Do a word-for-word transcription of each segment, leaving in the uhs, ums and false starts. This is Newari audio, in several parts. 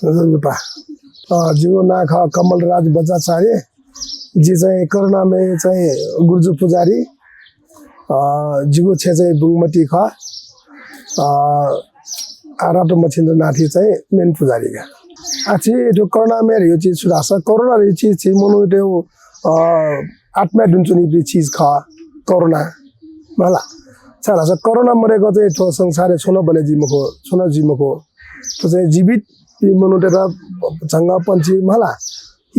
धन्यवाद। अ, जिगु नां खः कमलराज बज्राचार्य। जि चाहिँ करुणामय चाहिँ गुरुजु पुजारी। अ, जिगु छेँ चाहिँ बुंगमती खः। अ, आ रातो मछिन्द्रनाथी चाहिँ मेन पुजारी का। आ, छि थ्व करुणामय धइगु चिज छु धाःसा, करुणा धइगु चिज छि मनूतय्, अ, आत्माय् दुने च्वनीपिं चिज खः करुणा। मला। छाय् धाःसा करुणा मदय्क चाहिँ थ्व संसारय् छुं नं बने जुइ मखु, छुं नं जुइ मखु। थ्व चाहिँ जीवित मनूतय्त झंगःपंक्षी मला,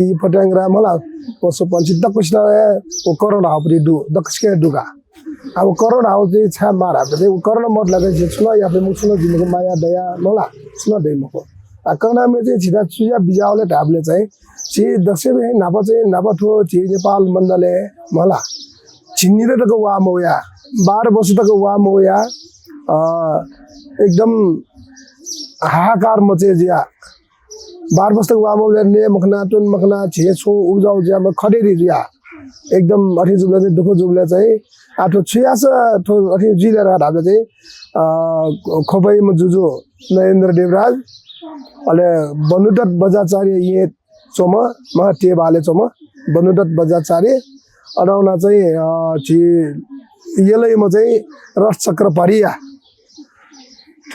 ई फट्याङ्ग्रा मला, पशुपंक्षी दक्वसित हे व करुणा हाउपट्टि दु, दक्वसित हे दु का। अब करुणा हाउ चाहिँ छाय् माः धाःसा चाहिँ व करुणा मदय्क चाहिँ छुं नं याये मखु, छुं नं जुइ मखु, माया दया मला, छुं नं दइ मखु। आ, करुणामय चाहिँ झीत छु याः बिज्याःगु ले धाःबलय् चाहिँ झी दक्वसिबें न्हापा चाहिँ न्हापा थ्व झी नेपाल मण्डलय् मला झिंनिदँ तक वा मवया, बाह्र वर्ष तक वा मवया, अ, एकदम हाहाकार मचे जुया। बाह्र वर्ष तक वा मवले, नये मखना, त्वने मखना, झी छुं उब्जाउ जुयाः खडेरी जुया। एकदम अथे जूबलय् चाहिँ, दुःख जूबलय् चाहिँ, आ, थ्व छु याःसा थ्व अथे जुइ ले धाःबलय् चाहिँ, अ, ख्वपय्म्ह जुजु नरेन्द्र देवराज, अले बन्धुदत्त बज्राचार्य येँ च्वंम्ह, महा टेबहालय् च्वंम्ह बन्धुदत्त बज्राचार्य, अन वना चाहिँ, अ, झी यलय्म्ह चाहिँ रथचक्र भरिया।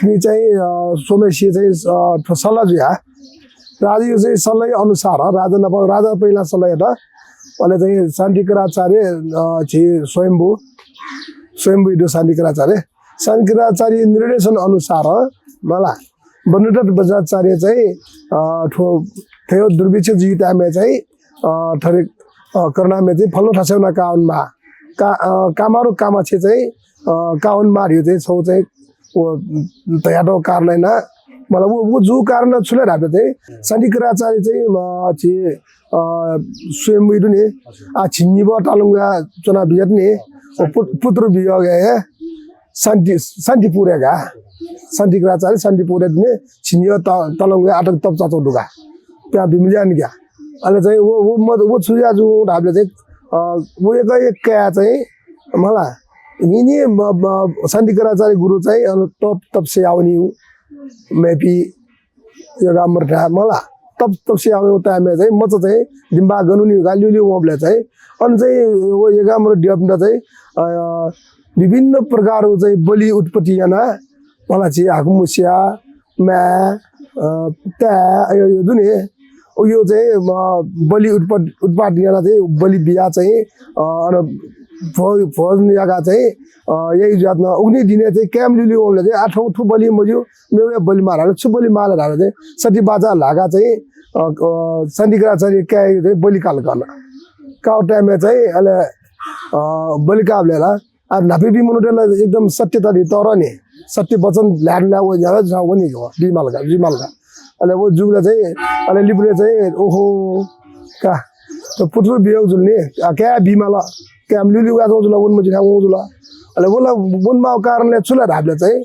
थुमि चाहिँ, अ, स्वम्हेसिया चाहिँ, अ, थ्व सल्लाह जुया। राजाया चाहिँ सल्लाह अनुसार, राजा नाप, राजा पहिला सल्लाह यात। अले चाहिँ शान्तिकराचार्य, अ, झी स्वयम्भू, स्वयम्भू दु शान्तिकराचार्य। शान्तिकराचार्य निर्देशन अनुसार, मला, बन्धुदत्त बज्राचार्य चाहिँ, अ, थ्व, थ्व दुर्भिक्ष जुइगु time-य् चाहिँ, अ, थथे, अ, करुणामय चाहिँ फल्नु थासय् वना का वनेमाः। का-, अ, कामारु कामाक्षी चाहिँ, अ, का वनेमाः धइगु चाहिँ छगू चाहिँ व धयातःगु कारण याना। मला व, व जूगु कारण छु ले धाःबलय् चाहिँ शान्तिकराचार्य चाहिँ, अ, झी, अ, स्वयम्भू दु नि, आ, झिंनिदँ तालुंगा च्वना बिज्यात नि, व पुत-, पुत्र वियोगय् शान्ति, शान्तिपुरय् का। शान्तिकराचार्य शान्तिपुरय् दुने झिंनिदँ त-, तलंगु आटक तप चाचौ दुगा। प्या बिमिज्यान क्या। अले चाहिँ व, व म, व छु जुया जू धाःबलय् चाहिँ, अ, व एक, एक काय् चाहिँ मला। निनि म, म, शान्तिकराचार्य गुरु चाहिँ अन तप, तप सेयावनी मेपी एकाम्र थाय् मला। तप, तप सेयावनी time-य् चाहिँ मचा चाहिँ दिम्बा गनुनी का ल्यूल्यू वंबलय् चाहिँ अन चाहिँ व एकाम्र द्यःपिन्त चाहिँ, अ, विभिन्न प्रकारको चाहिँ बलि उत्पत्ति याना, मला झी हाकुमुसिया, म्ये, अ, ताय्, अयो, यो दुने, यो चाहिँ, अ, बलि उत्पत-, उत्पादन याना चाहिँ बलि बिया चाहिँ, अ, अन भो-, भोजन याका चाहिँ, अ, यही जातन उगुनी दिने चाहिँ काय्म्ह ल्यूल्यू वंबलय् चाहिँ आथौ थु बलि मज्यू, मेगु बलि माः धाःबलय् छु बलि माः धाःबलय् चाहिँ सती बाचा ल्हाका चाहिँ, अ, अ, शान्तिकराचार्य काय् चाहिँ बलि काल कर्ना। काउ time-य् चाहिँ अले, अ, बलि काबलय् ला आ, न्हापायापिं मनूतय्‌त ला एकदम सत्यता दु, तर नि सत्य वचन ल्हाये ला व न्ह्याबलें झा वनी हो, जुइमाल का, जुइमाल का। अले व जूबलय् चाहिँ, अले लिपुलय् चाहिँ, ओहो, का, त पुत्र वियोग जुल नि, आ, काय् बीमाल, काय् ल्यूल्यू वया जुल, वन मजिना वं जुल। अले व ला वनेमाःगु कारणले छु ला धाःबलय् चाहिँ,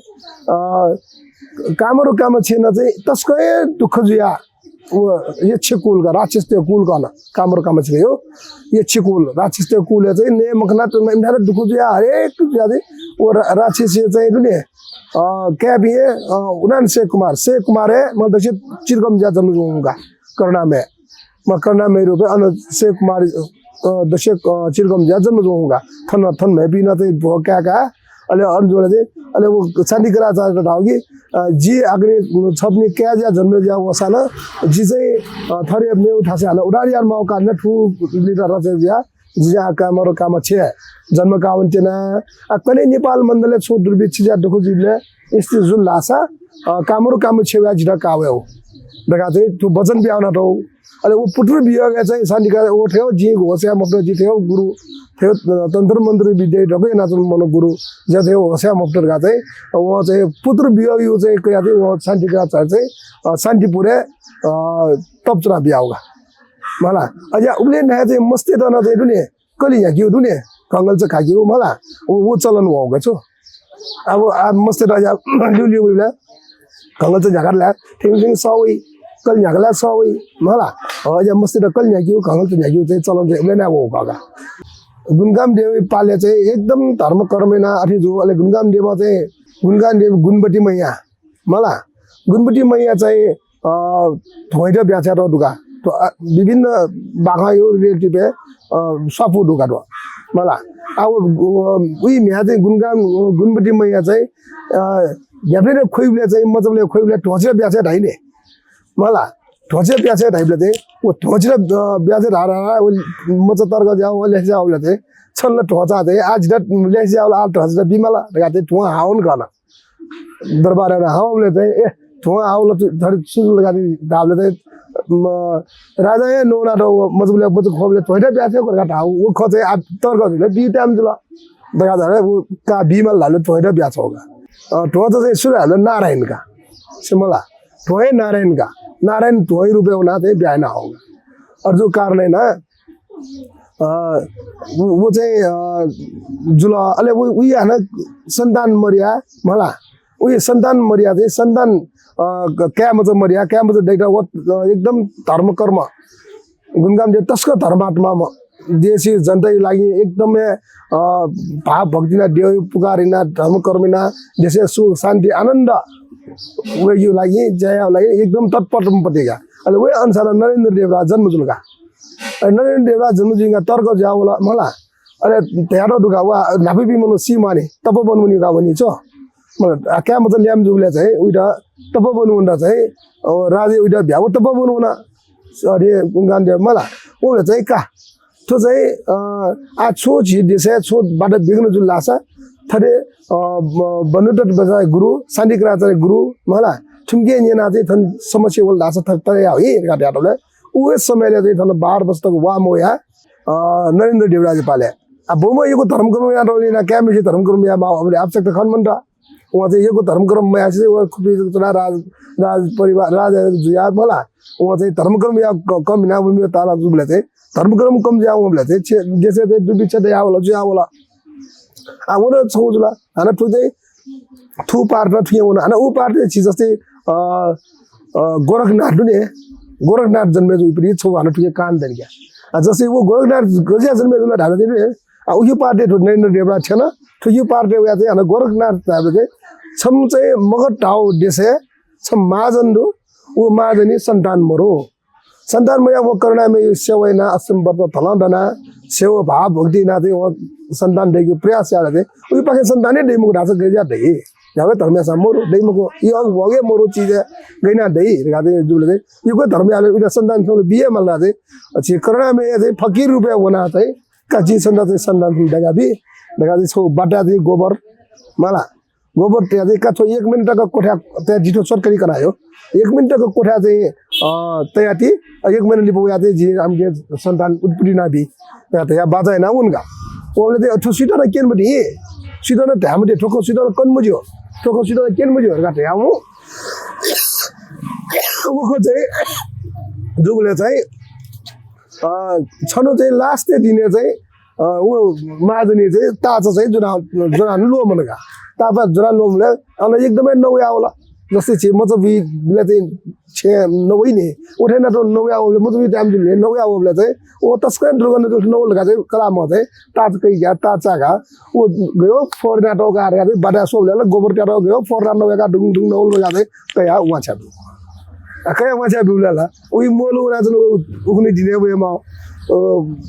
अ, कामरु कामाक्षीनं चाहिँ तसकं हे दुःख जुया। व यक्षकुल का, राक्षसतय् कुल का न, कामरु कामाक्षी यो यक्षकुल, राक्षसतय् कुलय् चाहिँ नये मखना, त इमिथाय् दुःख जुया, हरेक जुया चाहिँ व रा-, राक्षसी चाहिँ दुने, अ, काय्‌पिं हे, अ, उनान सय कुमार, सय कुमार हे, मला दक्वसित चिरगम जुया जन्म जुया वंगु का, करुणामय। मला करुणामय रूपय् अन सय कुमार, अ, दक्वसित, अ, चिरगम जुया जन्म जुया वंगु का। थन, थन म्हय्‌पिं नं चाहिँ भोग काय्‌का, अले अन जुल चाहिँ, अले व शान्तिकराचार्ययात धाल कि, अ, जि आखिर छपिनि काय् जुया जन्म जुया वःसां नं जि चाहिँ, अ, थथे मेगु थासय् हानं उद्धार यायेमाःगु कारणं थुलि रचय् जुया, जि चाहिँ कामरु कामाक्षी जन्म काः वनेत्यना। आ, कन्हय् नेपाल मण्डलय् छुं दुर्भिक्ष जुया दुःख जुइबलय् स्थिति जुल धाःसा, अ, कामरु कामाक्षी वया जितः काः वयेगु धकाः चाहिँ थ्व वचन बिया वनातःगु। अले व पुत्र वियोगय् चाहिँ शान्तिकरा व थेव जिं होश याये मफुत, जि थेव गुरु, थेव तन्त्र मन्त्र विद्या धकु यानाच्वंम्ह गुरु, जि थेव होश याये मफुत धकाः चाहिँ व चाहिँ पुत्र वियोगयु चाहिँ कयाः चाहिँ व शान्तिकराचार्य चाहिँ, अ, शान्तिपुरय्, अ, तप च्वना बियागु का। मला, अज्या उबलय् न्हाय् चाहिँ मस्तय्‌त नं चाहिँ दुने, कलि न्ह्याकेगु दुने, घंघल्चा खाकेगु मला, व, व चलन वःगु छु। अब, अब मस्तय्‌त अज्या ल्यूल्यू वइबलय् घंघल्चा न्ह्याकात ला, थिङ थिङ सः वइ, कलि न्ह्याकात ला सः वइ, मला। अ, अज्या मस्तय्‌त कलि न्ह्याकेगु, घंघल्चा न्ह्याकेगु चाहिँ चलन चाहिँ उबलय् न्हाय् वःगु का। गुणगाम देवया पालय् चाहिँ एकदम धर्म कर्म याना अथे जू, अले गुणगाम देवं चाहिँ, गुणगाम देव गुणवती मैया, मला। गुणवती मैया चाहिँ अ, ध्वंयात ब्याहा छ्वयातःगु दु का। ध्व-, अ, विभिन्न बाखंया relative-य्, अ, स्वापू दु का थ्व। मला, आ, व, व, उइ म्ह्याय् चाहिँ गुणगाम, गुणवती मैया चाहिँ, अ, न्ह्याबलें ख्वइबलय् चाहिँ, मचाबलय् ख्वइबलय् ध्वंयात ब्याहा छ्वया धाइ नि। मला, ध्वंयात ब्याहा छ्वया धाइबलय् चाहिँ, व ध्वंयात, अ, ब्याहा छ्वया धाः धाः धाः, व मचा तर्क जुयाः व ल्यासे जुयाः वःबलय् चाहिँ, छन्त ला ध्वंयात चाहिँ, आः जितः ल्यासे जुयाः वल, आः ध्वंयात बी मला धकाः चाहिँ ध्वं हाः वंगु खः। दरबारय् हाः वःबलय् चाहिँ, ए, ध्वं हाः वल, थथे छु जुल धकाः धाःबलय् चाहिँ, म, राजां हे नवानातःगु मचाबलय्, मचा ख्वःबलय् ध्वंयात ब्याहा छ्वया धकाः धाःगु, व खँ चाहिँ आः तर्क जुल, बी time जुल धकाः धाःबलय्, व का बी मला धाःबलय् ध्वंयात ब्याहा छ्वःगु का। अ, ध्वंयात चाहिँ सु धाःबलय् नारायण का। सिमला। ध्वं हे नारायण का। नारायण ध्वंया रूपय् वनाः चाहिँ ब्याहा यानाहःगु का। अले थ्व कारणं यानाः, अ, व, व चाहिँ, अ, जुल। अले व, उइ हानं सन्तान मदया, मला। उइ सन्तान मदया चाहिँ सन्तान, अ, क-, काय् मचा मदया, काय् मचा दयाः व, अ, एकदम धर्मकर्म गुणगाम देव तसकं धर्मात्मा म-, देशया जनताया लागि एकदमै, अ, भाव भक्ति यानाः देवया पुकार यानाः धर्मकर्म यानाः देशया सुख शान्ति आनन्द वयेगु लागि, ज्या यायेगु लागि एकदम तत्पर पति का। अले वया अनुसार नरेन्द्र देवराज जन्म जुल का। अले नरेन्द्र देवराज जन्म जुइका तर्क जुयावल मला। अले धयातःगु दु का, व न्हापांपिं मनू सी म्वाःनि, तपोवन वनी का वनी च्वं। मला, आ, काय् मचा ल्याय्म्ह जूबलय् चाहिँ उइत तपोवन वनेत चाहिँ, अ, राजां उइत ब्याहा, व तपोवन वन। अथे गुणगाम देव मला, वंबलय् चाहिँ का। थ्व चाहिँ, अ, आः छुं झी देशय् छुं बाधा विघ्न जुल धाःसा, थथे, अ, ब-, बन्धुदत्त बज्राचार्य गुरु, शान्तिकराचार्य गुरु, मला, थुमिके न्यनाः चाहिँ थन समस्या वल धाःसा थथे तया हुइ धकाः धयातःबलय्, उ हे समयलय् चाहिँ थन बाह्र वर्ष तक वा मवया, अ, नरेन्द्र देवराजया पालय्। आ, बुम्ह यक्व धर्मकर्म यानातःगुलिं यानाः काय्म्हेसित धर्मकर्म यायेमाः वःबलय् आवश्यकता खने मन्त। वं चाहिँ यक्व धर्मकर्म मयासें व खुपिं च्वनाः राज, राज परिवार, राजा जुयाः मला। वं चाहिँ धर्मकर्म याः क-, कम यानाः वंबलय् ताला जूबलय् चाहिँ धर्मकर्म कम जुयाः वंबलय् चाहिँ छे-, देशय् चाहिँ दुर्भिक्ष दयावल, जुयावल। आ, व नं छगू जुल। हानं थ्व चाहिँ थ्व पार नं थुके वन। हानं उ पार चाहिँ झी जस्तै, अ, अ, गोरखनाथ दु नि, गोरखनाथ जन्मे जुइपिं छगू हानं थुके कान दनि क्या। आ, जस्तै व गोरखनाथ गज्या जन्मे जुल धाःबलय् चाहिँ नि, आ, उकी पार चाहिँ थ्व नरेन्द्र देवराज थ्यन, थुकी पार चाहिँ वया चाहिँ हानं गोरखनाथ धाःबलय् चाहिँ छम्ह चाहिँ मगध धाःगु देशय् छम्ह महाजन दु, व महाजनया सन्तान मरु। सन्तान मयाः व करुणामयया सेवा यानाः अष्टमी व्रत धलं दनाः सेवा भाव भक्ति यानाः चाहिँ व सन्तान दयेकेगु प्रयास याःबलय् चाहिँ उकिपाखें सन्तान हे दइ मखु धाःसा गय् जुयाः दइ? न्ह्याबलें धर्म याःसां मरु, दइ मखु। ई हक भोग हे मरु चिज गय् यानाः दइ धकाः चाहिँ जूबलय् चाहिँ यक्व धर्म याःबलय् उइत सन्तान थ्यंबलय् बी हे माल धाःसा चाहिँ झी करुणामय चाहिँ फकिर रूपय् वनाः चाहिँ का झी सन्तान चाहिँ सन्तान थ्यंबलय् दयेका बी धकाः चाहिँ छगू बाटा चाहिँ गोबर मला। गोबर तया चाहिँ का थ्व एक महिना तक क्वथाय् तया जिं थ्व shortcut कनाहये। एक महिना तक क्वथाय् चाहिँ, अ, तया ति, अ, एक महिना लिपा वया चाहिँ जिं आःयाके सन्तान उत्पत्ति यानाबी। तया, तया बाचा याना वन का। वंबलय् चाहिँ थ्व सुइत नं क्यने मते, सुइत नं धाये मते, थ्व खँ सुइत नं कने मज्यू, थ्व खँ सुइत नं क्यने मज्यू धकाः धया वन। व खँ चाहिँ जूबलय् चाहिँ अ, छन्हु चाहिँ last-या दिनय् चाहिँ, अ, व महाजनी चाहिँ ताःचा चाहिँ ज्वना, ज्वना ल्वःमन का। ताःचा ज्वना ल्वःमबलय् अन एकदमै नवया वल। जस्तै झी मचा बुइबलय् चाहिँ छेँ नवइ नि। व थें नात नवया वःबलय् मचा बुइ time जुल नि, नवया वःबलय् चाहिँ व तसकं दुर्गन्ध जुल, नवल का चाहिँ कलाःम्हं चाहिँ ताःचा कइका, ताःचा का। व गयो फोहर यानातःगु का धकाः चाहिँ बाटाय् स्वःबलय् ला गोबर तयातःगु गयो फोहर यानाः नवया का दुगुं दुगुं नवल का चाहिँ कयाः वांछ्वया ब्यु। आ, कयाः वांछ्वया ब्यूबलय् ला उइ मोलु वनाच्वन, उ-, उखुन्हु दिनय् वयेमाः, अ,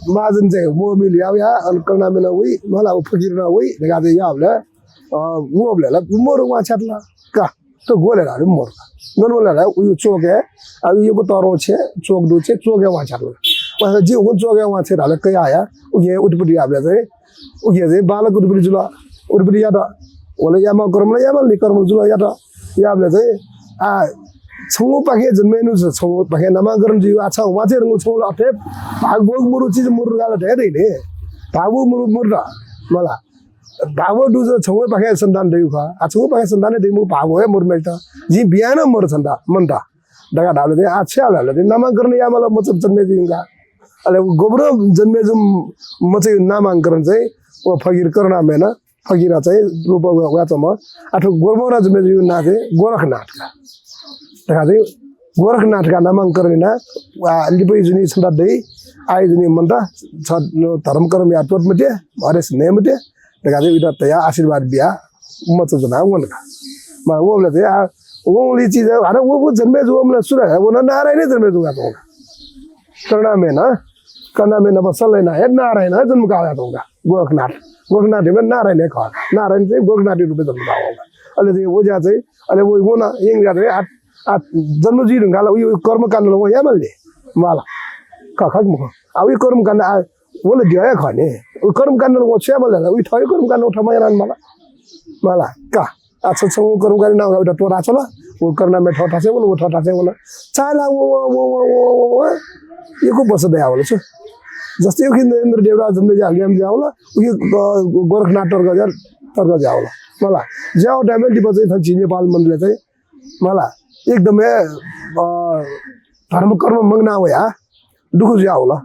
महाजन चाहिँ मोह मिल याः, अन करुणामय नं वइ, मला व फकिर नं वइ धकाः चाहिँ याःबलय्, अ, वःबलय् ला मोरु वांछ्वया तल का। थ्व ग्वलय् ला मोरु का। गन वल ला उइ चोकय्, आ, उइ यक्व तःधंगु छेँ, चोक दु छेँ, चोकय् वांछ्वया तल। वांछ्वया जि उखुन्हु चोकय् वांछ्वये धाःबलय् कयाः हया, उखे उत्पत्ति याःबलय् चाहिँ उखे चाहिँ बालक उत्पत्ति जुल, उत्पत्ति यात। वल यायेमाः कर्म ला यायेमाः नि, कर्म जुल यात। याःबलय् चाहिँ आ छंगु पाखें जन्म यानागु छ, छंगु पाखें नामाकरण जुइगु, आ छं वांछ्वये धुंकूगु छंगु ला अथे भाग भोग मरु चिज मरु धकाः ला धयादी नि। भाग भोग मरु, मरु त मला। भाग भोग दुगु छंगु पाखें सन्तान दइगु खः। आ छंगु पाखें सन्तान हे दइगु मखु, भाग भोग हे मरु मजित। जिं बियाः नं मरु छन्त, मन्त। धकाः धाःबलय् चाहिँ आ छु याये धाःबलय् चाहिँ नामाकरण यायेमाल मचा जन्मे जुइगु का। अले व गोबरं जन्मे जूम्ह मचाया नामाकरण चाहिँ व फकिर करुणामयं फकिरं चाहिँ रूप वयाच्वंम्ह। आ थ्व गोबरं जन्मे जूम्ह नां चाहिँ गोरखनाथ का। धकाः चाहिँ गोरखनाथ का नामाकरण यानाः आ लिपाया जुनि छन्त दइ, आःया जुनि मन्त, छ धर्मकर्म याये त्वःते मते, हरेस नये मते धकाः चाहिँ उइत धयाः आशीर्वाद बियाः मचा ज्वनाः वन का। मा वःबलय् चाहिँ आ वंलि चिज, अरे व, व जन्मे जुवंबलय् सुरु हे, व नं नारायण हे जन्मे जुयाच्वंगु का। करुणामय नं, करुणामय नं बसलय् नं, हे नारायण हे जन्म काः वयाच्वंगु का। गोरखनाथ, गोरखनाथ हे नारायण हे खः। नारायण चाहिँ गोरखनाथ रूपय् जन्म काः वंगु का। अले चाहिँ व ज्या चाहिँ, अले व, व नं यंग ज्या चाहिँ आ, आ, जन्म जुइ धुंकाः ला, उइ कर्मकाण्ड ला वं यायेमाल नि। मला। खः, खः कि मखु? आ, उइ कर्मकाण्ड आ, व ला द्यः हे खः नि। उइ कर्मकाण्ड ला वं छु यायेमाल ला? उइ थःगु कर्मकाण्ड व थःम्हं यानाः माल। मला। का। आ, छ, छंगु कर्मकाण्ड नां उइत त्वःताछ्वल। व करुणामय थः थासय् वन, व थः थासय् वन। चाय्‌लाः व, व, यक्व वर्ष दयावल छु। जस्तै उखे नरेन्द्र देवराज जन्मे जुयावल, उखे, अ, गोरखनाथ तर्क जुया, तर्क जुयावल। मला। जुयावःम्ह time-य् लिपा चाहिँ थन झी नेपाल मण्डलय् चाहिँ मला, एकदम हे, अ, धर्म कर्म मग्न वया दुःख जुयावल।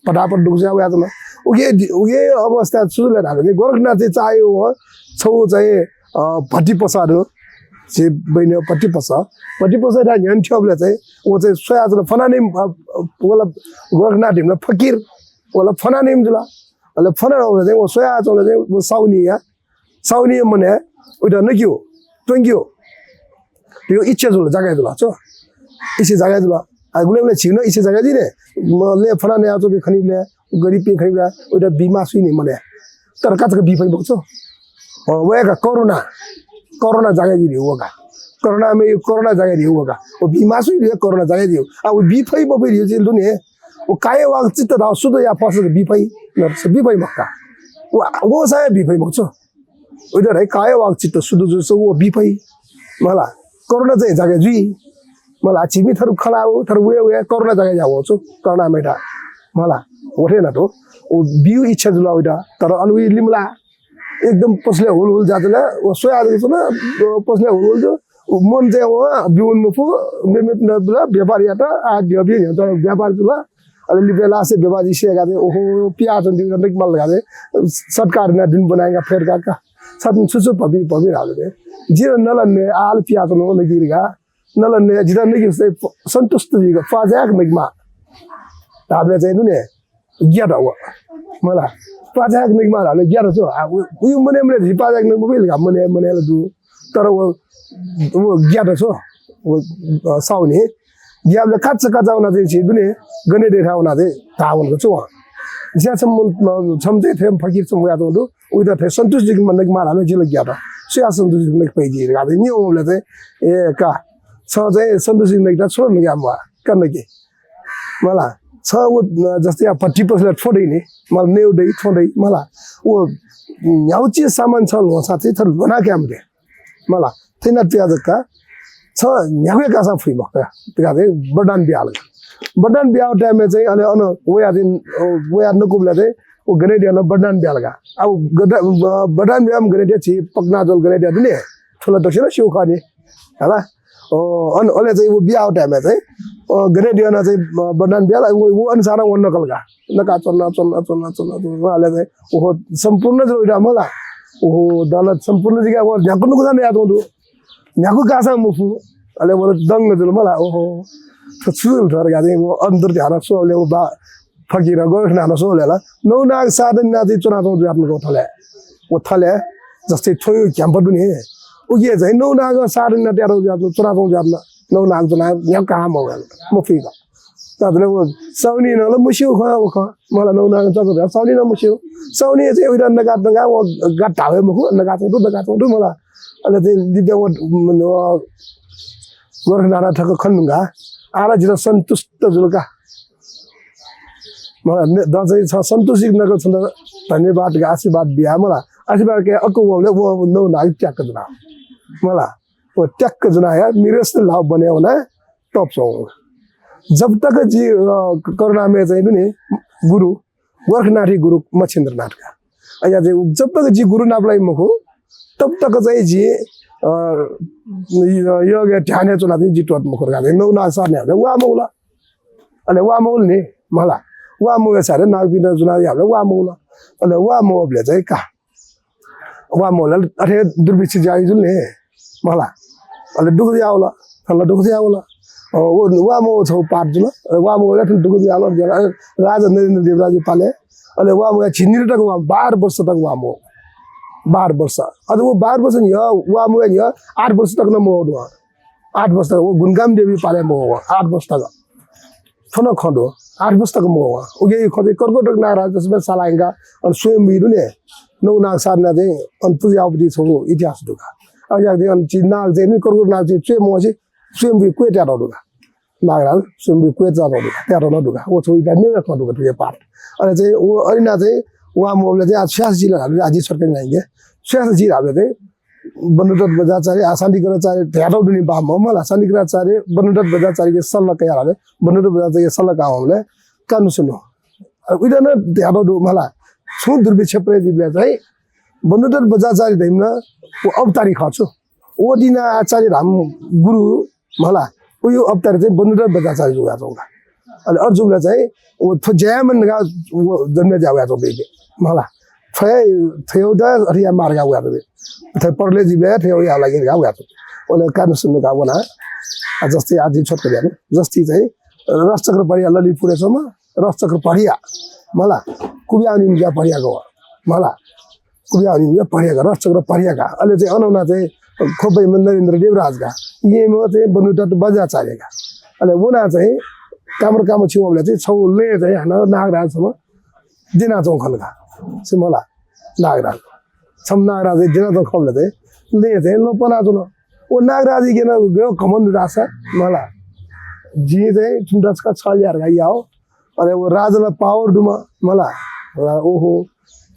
पटापट दुःख जुया वयाच्वन। उखे, उखे अवस्था छु जुल धाःसा चाहिँ गोरखनाथ चाहिँ चाःहिउ वं छगू चाहिँ, अ, भट्टी पसः दु। झी बहिनी भट्टी पसः। भट्टी पसःयाथाय् न्ह्यःने थ्यंबलय् चाहिँ व चाहिँ स्वयाच्वन फनानिम्ह, अ, अ, व ला गोरखनाथ धइम्ह ला फकिर, व ला फनानिम्ह जुल। अले फनानिम्ह चाहिँ व स्वयाच्वंबलय् चाहिँ व साहुनिया साहुनिया मनय् उइत नकिउ, त्वंकिउ। यो इच्छा जुल, जागय् जुल, छु? इच्छा जागय् जुल। आ, गुलिं गुलिं झीगु नं इच्छा जागय् जुइ नि। म ले फलाना याचुपिं खनीबलय्, गरिबपिं खनीबलय्, उइत बी मास्ति नि मनय्। तर काचाक्क बी फइ मखु छु। अ, वया का करुणा, करुणा जागय् जुइ व का। करुणामय करुणा जागय् जुइ व का। व बी मास्ति नि करुणा जागय् जुइ। आ, व बी फइ मफइ धइगु चाहिँ दु नि। व काय वाक् चित्त धाःगु शुद्ध याये फःसा बी फइ, नत्र बी फइ मखु का। व, व साया बी फइ मखु छु। उइत धाइ काय वाक् चित्त शुद्ध जूसा व बी फइ। मला, करुणा चाहिँ जागय् जुइ। मला, झीपिं थरु खला हो, थरु वये वये करुणा जागय् जुयावः छु, करुणामयता। मला, व थें यानातःगु। व बीगु इच्छा जुल उइत, तर अले उइ लिमलाः। एकदम पसलय् हुलहुल जुयाच्वन, व स्वयाच्वन, अ, पसलय् हुलहुल जू। व मन चाहिँ व ब्यूगु मफु, मे-, मे-, मे-, व्यापार यात, आ, द्यःपिं न्ह्यःने व्यापार जुल। अले लिपा last-य् बेबाजी से का चाहिँ, ओहो, पियाच्वन दिउ नक माल का चाहिँ, सत्कार ना दिन बनाएगा फेर का का। सत छु छु भबी भबी हाल दे। जिर नलन्ने आल पियाच्वन नगिर का। नलन्ने जिर नगिर से सन्तुष्ट जी का, पाजाक नगमा। धाबले चाहिँ नु ने, ज्ञात व। मला, पाजाक नगमा हाल ज्ञात छु। आ, उ, उ मने मने जी पाजाक नगमा बिल का, मने मने ल दु। तर व, व ज्ञात छु। व, अ, साहुनि। ज्ञाबले काचा काचा वना चाहिँ झी दुने गने देथा वना चाहिँ धावन छु। ज्या छम, अ, छम चाहिँ थें फकिर छम वया तुं दु। उइत थें सन्तुष्ट जुइक मन नक माल हाले जिल ज्ञात। सुया सन्तुष्ट जुइक नक पै जी। गाबे नि ओमले चाहिँ, ए का। छ चाहिँ सन्तुष्ट जुइक नक दा छोड नक आम्वा। का नक। मला, छ व, अ, जस्तै या भट्टी पसलय् थ्व दइ नि। मला, नेउ दइ, थ्व दइ, मला। व न्ह्यागु चिज सामान छ ल्ह्वंसा चाहिँ थर ल्ह्वना काये मते। मला, थैना पिया जक्का। छ न्ह्यागु हे कासां फुइ मखु का। तिका चाहिँ वरदान बियाल का। वरदान बियाव time-य् चाहिँ अले अन वया चाहिँ, अ, वया नकुबलय् चाहिँ व गनेडियानं वरदान बियाल का। अब गदा-, अ, वरदान बियाम गनेडिया छि पकना जल गनेडिया दुने। थुला दक्षिणा स्यू खः नि। हला? अ, अन, अले चाहिँ व बियाव time-य् चाहिँ, अ, गनेडियानं चाहिँ, अ, वरदान बियाल, व, व अनुसार व नकल का। नका चलना, चलना, चलना, चलना, चलना, अले चाहिँ, ओहो, सम्पूर्ण जुल उइदा मला। ओहो, दौलत सम्पूर्ण जिका व न्ह्यागु नुकसान यात दु। न्ह्यागु कासां मफु। अले व दंग जुल मला। ओहो, थ्व छु जुल थ्व का चाहिँ, व अन्तर्ध्यान स्वले व बा फकिर गोरखनाथ स्वले ला। नौ नाग साधन नाति चुना चौ जुयात नको थले। व थले, जस्तै थ्वयु घ्याम्प दुने। उके चाहिँ नौ नाग साधन नाति यात जुयात चुना चौ जुयात नौ नाग चुना न्ह्यागु काम हो। मफिक। तातले व साउनी नं ल मुस्यू खः, व खः। मला नौ नाग चक साउनी नं मुस्यू। साउनी चाहिँ उइदा नका नका व गात धावे मखु, नका चौधु, नका चौधु मला। अले चाहिँ दिद्या व, व गोरखनाथ थक खन नुंगा। आला जिला सन्तुष्ट जुल का। मला ने, द चाहिँ छ सन्तुष्ट जुइक नक छन्त धन्यवाद का आशीर्वाद बिया मला। आशीर्वाद के अक्क वले व नौ नाग त्याक जुना। मला। व त्याक जुना या मिरस्त लाव बने वना। तप च्वं। जब तक जि, अ, करुणामय चाहिँ दुने गुरु, गोरखनाथी गुरु मच्छिन्द्रनाथ का। अया चाहिँ जब तक जि गुरु नापलाइ मखु, तब तक चाहिँ जि, अ, य-, योग ध्यान हे चुना चाहिँ जि त्वत मखु का। नौ नाग सार ने वा मौला। अले वा मौल ने, मला। वा मौया सारे नाग बिना जुना या वा मौला। अले वा मौबले चाहिँ का। वा मौला अथे दुर्भिक्ष जाई जुल ने, मला। अले दुःख यावला, थला दुःख यावला। अ, व वा मौ छौ पाठ जुल, अ, वा मौला थन दुःख यावला, अ, राजा नरेन्द्र देवराज पाले। अले वा मौया झिन्निर तक वा, बाह्र वर्ष तक वा मौ। बाह्र वर्ष। अझ व बाह्र वर्ष नि, अ, वा मौया नि, अ, आठ वर्ष तक न मौ दुआ। आठ वर्ष तक व गुणगाम देवी पाले मो आठ वर्ष तक थन खंडो आठ वर्ष तक मो उगे खते कर्कोटक नागराज तसमे सालांगा अन स्वयं बिरुने नौ नाग साधना दे अन पूजा उपति छौ इतिहास दुगा। अन याक दे अन चि नाग दे नि कर्कोटक नाग चि चुए मोसी स्वयं बि क्वे त्यारो दुगा। नागराज स्वयं बि क्वे त्यारो दुगा। त्यारो न दुगा। वो छौ इता ने खंडो दुगा तुझे पाठ। अले चाहिँ वो अरिना चाहिँ वा मोबले चाहिँ आज छ्यास जिला हाबले आजी सरकारी नाइगे। छ्यास जिला हाबले चाहिँ बन्धुदत्त बज्राचार्य, आ, शान्तिकराचार्य, ध्यातौ दुने बा म, मला, शान्तिकराचार्य, बन्धुदत्त बज्राचार्यके सल्लाह कया हले, बन्धुदत्त बज्राचार्यके सल्लाह का हले, कानु सुनु। अ, उइदन ध्यातौ दु, मला, छु दुर्भिक्ष प्रयति बिला चाहिँ, बन्धुदत्त बज्राचार्य धैम्न, व अवतारी खः छु। ओ दिन आचार्य धाम गुरु, मला, उयो अवतारी चाहिँ बन्धुदत्त बज्राचार्य जुगा चौका। अले अर्जुनलाई चाहिँ व थ्व ज्यामन गा व जन्म ज्या वया चौबे के। मला। थ्व थ्व द अरिया मार्ग वया चौबे। थ्व परले जिबे थ्व या लागि गा वया चौबे। ओले कान सुन्नु गा वना। आ, जस्तै आदि छोट कल्याण। जस्तै चाहिँ रसचक्र परिया ललितपुरे छमा रसचक्र परिया। मला। कुबिया नि ज्या परिया गवा। मला। कुबिया नि ज्या परिया गा, रसचक्र परिया गा। अले चाहिँ अनौना चाहिँ खोपै नरेन्द्र देवराज गा। येमा चाहिँ बन्धुदत्त बज्राचार्य गा। अले वना चाहिँ कामर काम छिवले चाहिँ छौ ले चाहिँ हन नागराज छमा दिना चौं खन गा। से मला नागराज। छम नागराज दिना चौं खबले चाहिँ ले चाहिँ लो पना चुन। ओ नागराज गेन गयो घमण्ड रासा मला। जि चाहिँ तुमता छका छल यार गा याओ। अले व राजाला power दुमा मला। रा-, ओहो।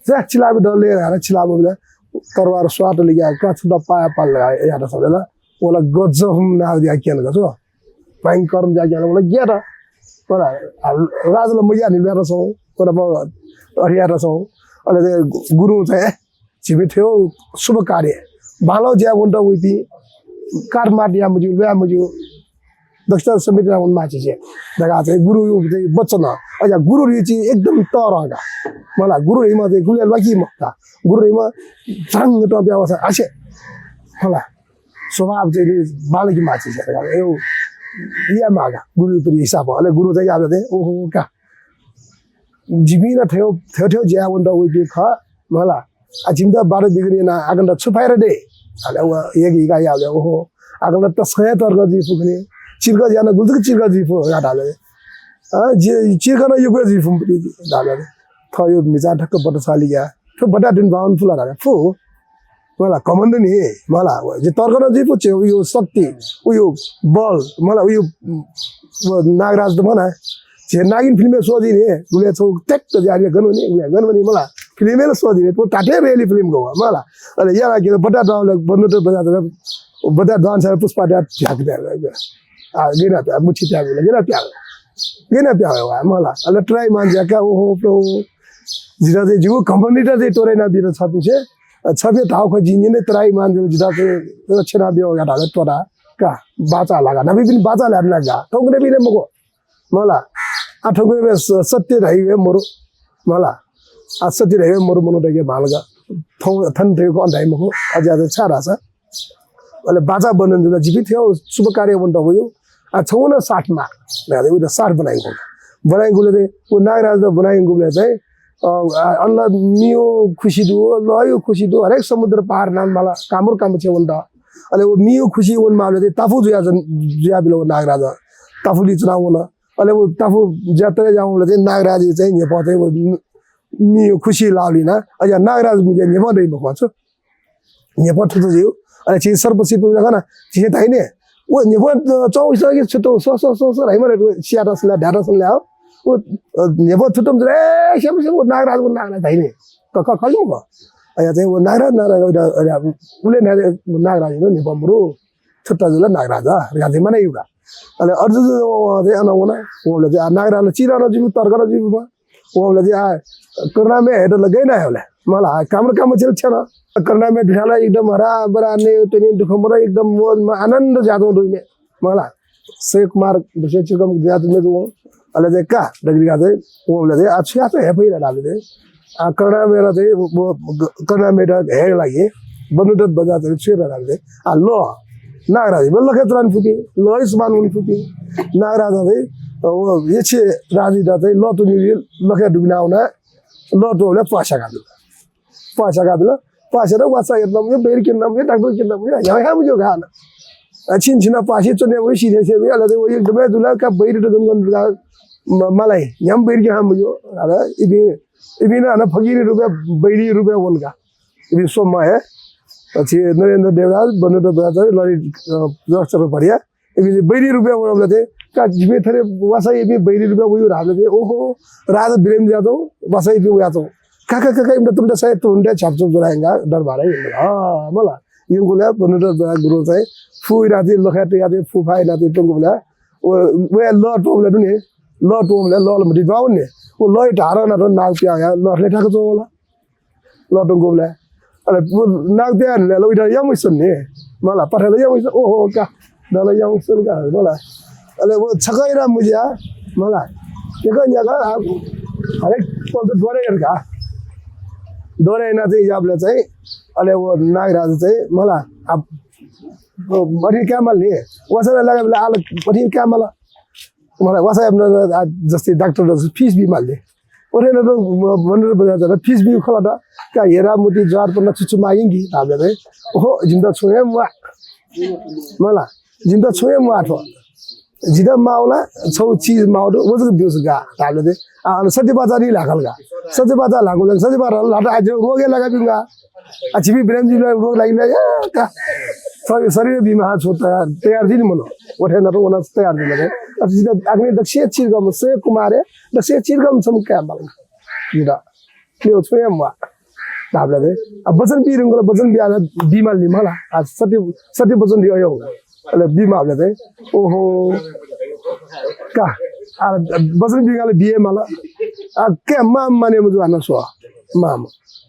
जा चिलाबे दले हारा चिलाबे बिला। तरवार स्वाट लिया का छुटा पाया पाल लगा यात सबेला। ओला गजब नाग दिया किया लगा छु। भयंकर दिया किया लगा ओला गेट। मला। आ, राजाला मया नि बेरा सौ। ओला म अरिया सौ। अले ते गुरु चाहिँ झिबी थ्व शुभ कार्य। बालो ज्या वन्त वइति काट माट या मजु, लया मजु। दक्षिणा समेत रावण माची छे। दगा चाहिँ गुरु यु चाहिँ वचन। अजा गुरु रिचि एकदम तरंगा। मला गुरु रिमा चाहिँ गुले लकी मता। गुरु रिमा झंग त व्यवस्था आसे। मला स्वभाव चाहिँ नि बालकी माची छे। दगा यो या मागा गुरु पर हिसाब। अले गुरु चाहिँ याबे चाहिँ ओहो का। जिपिं ला थ्व, थ्व, थ्व ज्या वन्त वइपिं खः, मला। आ, जिमित बाटो बिग्रिना आगन्त छु फाइदा दे? अले व एक हिका याबले, ओहो, आगन्त तस्कया तर्क जुइ फु खने। चिर्क ज्यान गुल्तुक चिर्क जुइ फु, या धाले। अ, जे चिर्क न युक जुइ फु, धाले। थयो मिचा ठक्क बट साली या। थ्व बटा दिन बाहुन फुला धाले। फु। मला, घमण्ड नि, मला, जे तर्क न जुइ फु, चे उयो शक्ति, उयो बल, मला, उयो, व नागराज त मना। जे नागिन फिल्म सोझी नि, गुले छौ ट्याक्क जाने गन नि, गुले गन नि, मला, फिल्म ल सोझी नि, तो ताते रेली फिल्म गो, मला। अले याला के बटा डाउन, बन्नु त बजा त, बटा डाउन छ पुष्पा दा ठ्याक दा। आ, गेना प्या, मुठी प्या, गेना प्या। गेना प्या, वा, मला। अले try मान ज्या का, ओहो, प्रभु। जिरा चाहिँ जिगु घमण्ड त चाहिँ तोरे ना बिर छ पिछे, अ, छपे धाउ ख जिंजिने तराई मान जु जिता के छेना बियो या धाले तोरा का बाचा लागा। नबी बिन बाचा ल्याब लागा। थौंकने बिने मगो। मला। आ थौंकने बे स-, सत्य धाइवे मरु। मला। आ सत्य धाइवे मरु मनु दगे मालगा। थौं थन थेको अन धाइ मगो। अज्या छा रासा। अले बाचा बन्धन जुल जिपि थियो शुभ कार्य वन्त वयो। आ छौन साथमा। उइदा साथ बनाइगु। बनाइगुले चाहिँ, उ नागराज द बनाइगुले चाहिँ, अ, आ, अल्ला मियो खुसी दु, लयो खुसी दु, हरेक समुद्र पार नाम माला, कामुर काम छे वन्त। अले उ मियो खुसी वन माले चाहिँ ताफु जुया जन, जुया बिल उ नागराज। ताफु लि चुना वन। अले उ ताफु ज्या तले जावले चाहिँ नागराज चाहिँ न्हेपा चाहिँ उ मियो खुसी लावलिना। अज्या नागराज मिगे न्हेपा दै मखु छु। न्हेपा थुत जिउ। अले छि सर्प सिप बिला खना, छि थाइने। उ न्हेपा चौबिस कि छुतो, सो, सो, सो, सो, राइमा रे, सियाटा सुनला, ढाटा सुनला हो। उ, अ, न्हेपा थुतम जरे, ए, स्याम, स्याम, उ नागराज, उ नागराज थाइने। क, क, खलि मखु। अया चाहिँ उ नागराज, नागराज, उले नागराज, नागराज, न्हेपा मरु। थुत्ता जुल नागराज, रिका चाहिँ माने युगा। अले अर्जुन चाहिँ अन वना, वले चाहिँ आ नागराज चिरा न जिउ, तर्क न जिउ, वंबलय् आ करुणामय हेत लगय् ना हले। मला आ कामर काम छेल छेन। करुणामय दुखाला एकदम हरा बरा ने तनी दुख मर एकदम मौज म आनन्द जातो दुइमे। मला सय कुमार विशेष चिकम जात ने दु। अले जे का डगरी का जे वंबलय् जे आ छुया तो हे पहिला डाले जे। आ करुणामय रा जे वो करुणामय रा हे लागि बन्धुदत्त बज्राचार्य छुया डाले जे। आ लो नागराज बल लखे त्रान फुके लो इस्मान उन फुके। नागराज जे वो ये छे राजी दा जे लो तुनि लखे दुबिना उना। लो तो ले पासा का बिल। पासा का बिल। पासा रे वासा एकदम ये बेर के नाम ये डाक्टर के नाम ये या या मुझे गाना। अ, छिन छिन पासी च्वने वइ सिधे से वइ, अले वइ एकदमै दुला का बैरी त गन गन का म-, मलाई न्याम बैरी के हम यो। अले इबि, इबि न अन फकीरी रुपया बैरी रुपया वन का। इबि सोमा हे। अ, छि नरेन्द्र देवराज, बन्धुत्व बजाचार्य, ललित, अ, जगत चक्रवर्ती, इबि बैरी रुपया वन बले ते, का जिबे थरे वासा इबि बैरी रुपया वयु राबले ते, ओहो, राजा बिरेम जातो, वासा इबि वयातो। का, का, का, का, इमदा तुमदा साय तुमदा छाप छाप जुरायंगा दरबार है। अ, मला। यंगुला बन्धुत्व बजाचार्य गुरु चाहिँ फु इनाति लखा तयाति फु फा इनाति तुंगुला। व, व ल टोमले दुने, ल टोमले ल ल मति बावने। व ल धारण ना नाग प्या या ल ले ठाक चोला। ल टोंगुला। अले व नाग प्या ने ल उइदा यम इसन ने। मला पठाले यम इसन, ओहो का। दल यम इसन का, मला। अले व छकैरा मुजिया, मला। एक न्याका, आ, हरेक पल त डोरे का। डोरे इनाति याबले चाहिँ, अले व नागराज चाहिँ, मला। आ, अ, अथि क्या माल नि? वासना लगा बेला आल अथि क्या माल? मला वासा याबना, आ, जस्तै डाक्टर जस्तै फिस बी माल नि। ओरे न तो म-, बन्धुत्व बजाचार्य फिस बी खला दा। का हेरा मुति ज्वार पन्ना छुछु मागिंगी धाबले रे। ओहो, जिमदा छुं हे म्वा। मला, जिमदा छुं हे म्वा थ्व। जिदा मावला, छौ चिज मावदो, व जक ब्यूस गा धाबले रे। आ, अन सत्य बाचा नि लाखल गा। सत्य बाचा लाखल, सत्य बाचा लाटा आज रोगे लगा बिंगा। आ, छिपी बिराम जिबी रोग लागिना, या, का। शरीर, शरीर बिमा छो तयार, तयार दिन मनो। ओठे न तो वना तयार दिन मनो। आ, जिदा अग्नि दक्षिण चिरगम से कुमारे, दक्षिण चिरगम सम क्या माल। जिदा। क्लियो छुए म्वा। धाबले दे। आ, वचन बी रुंगल, वचन बी आला, बी माल नि मला। आ, सत्य, सत्य वचन दियो यो। अले बी माल दे। ओहो। का। आ, वचन बी गाले बिए माला। आ, के माम माने मुजु आना सो। माम।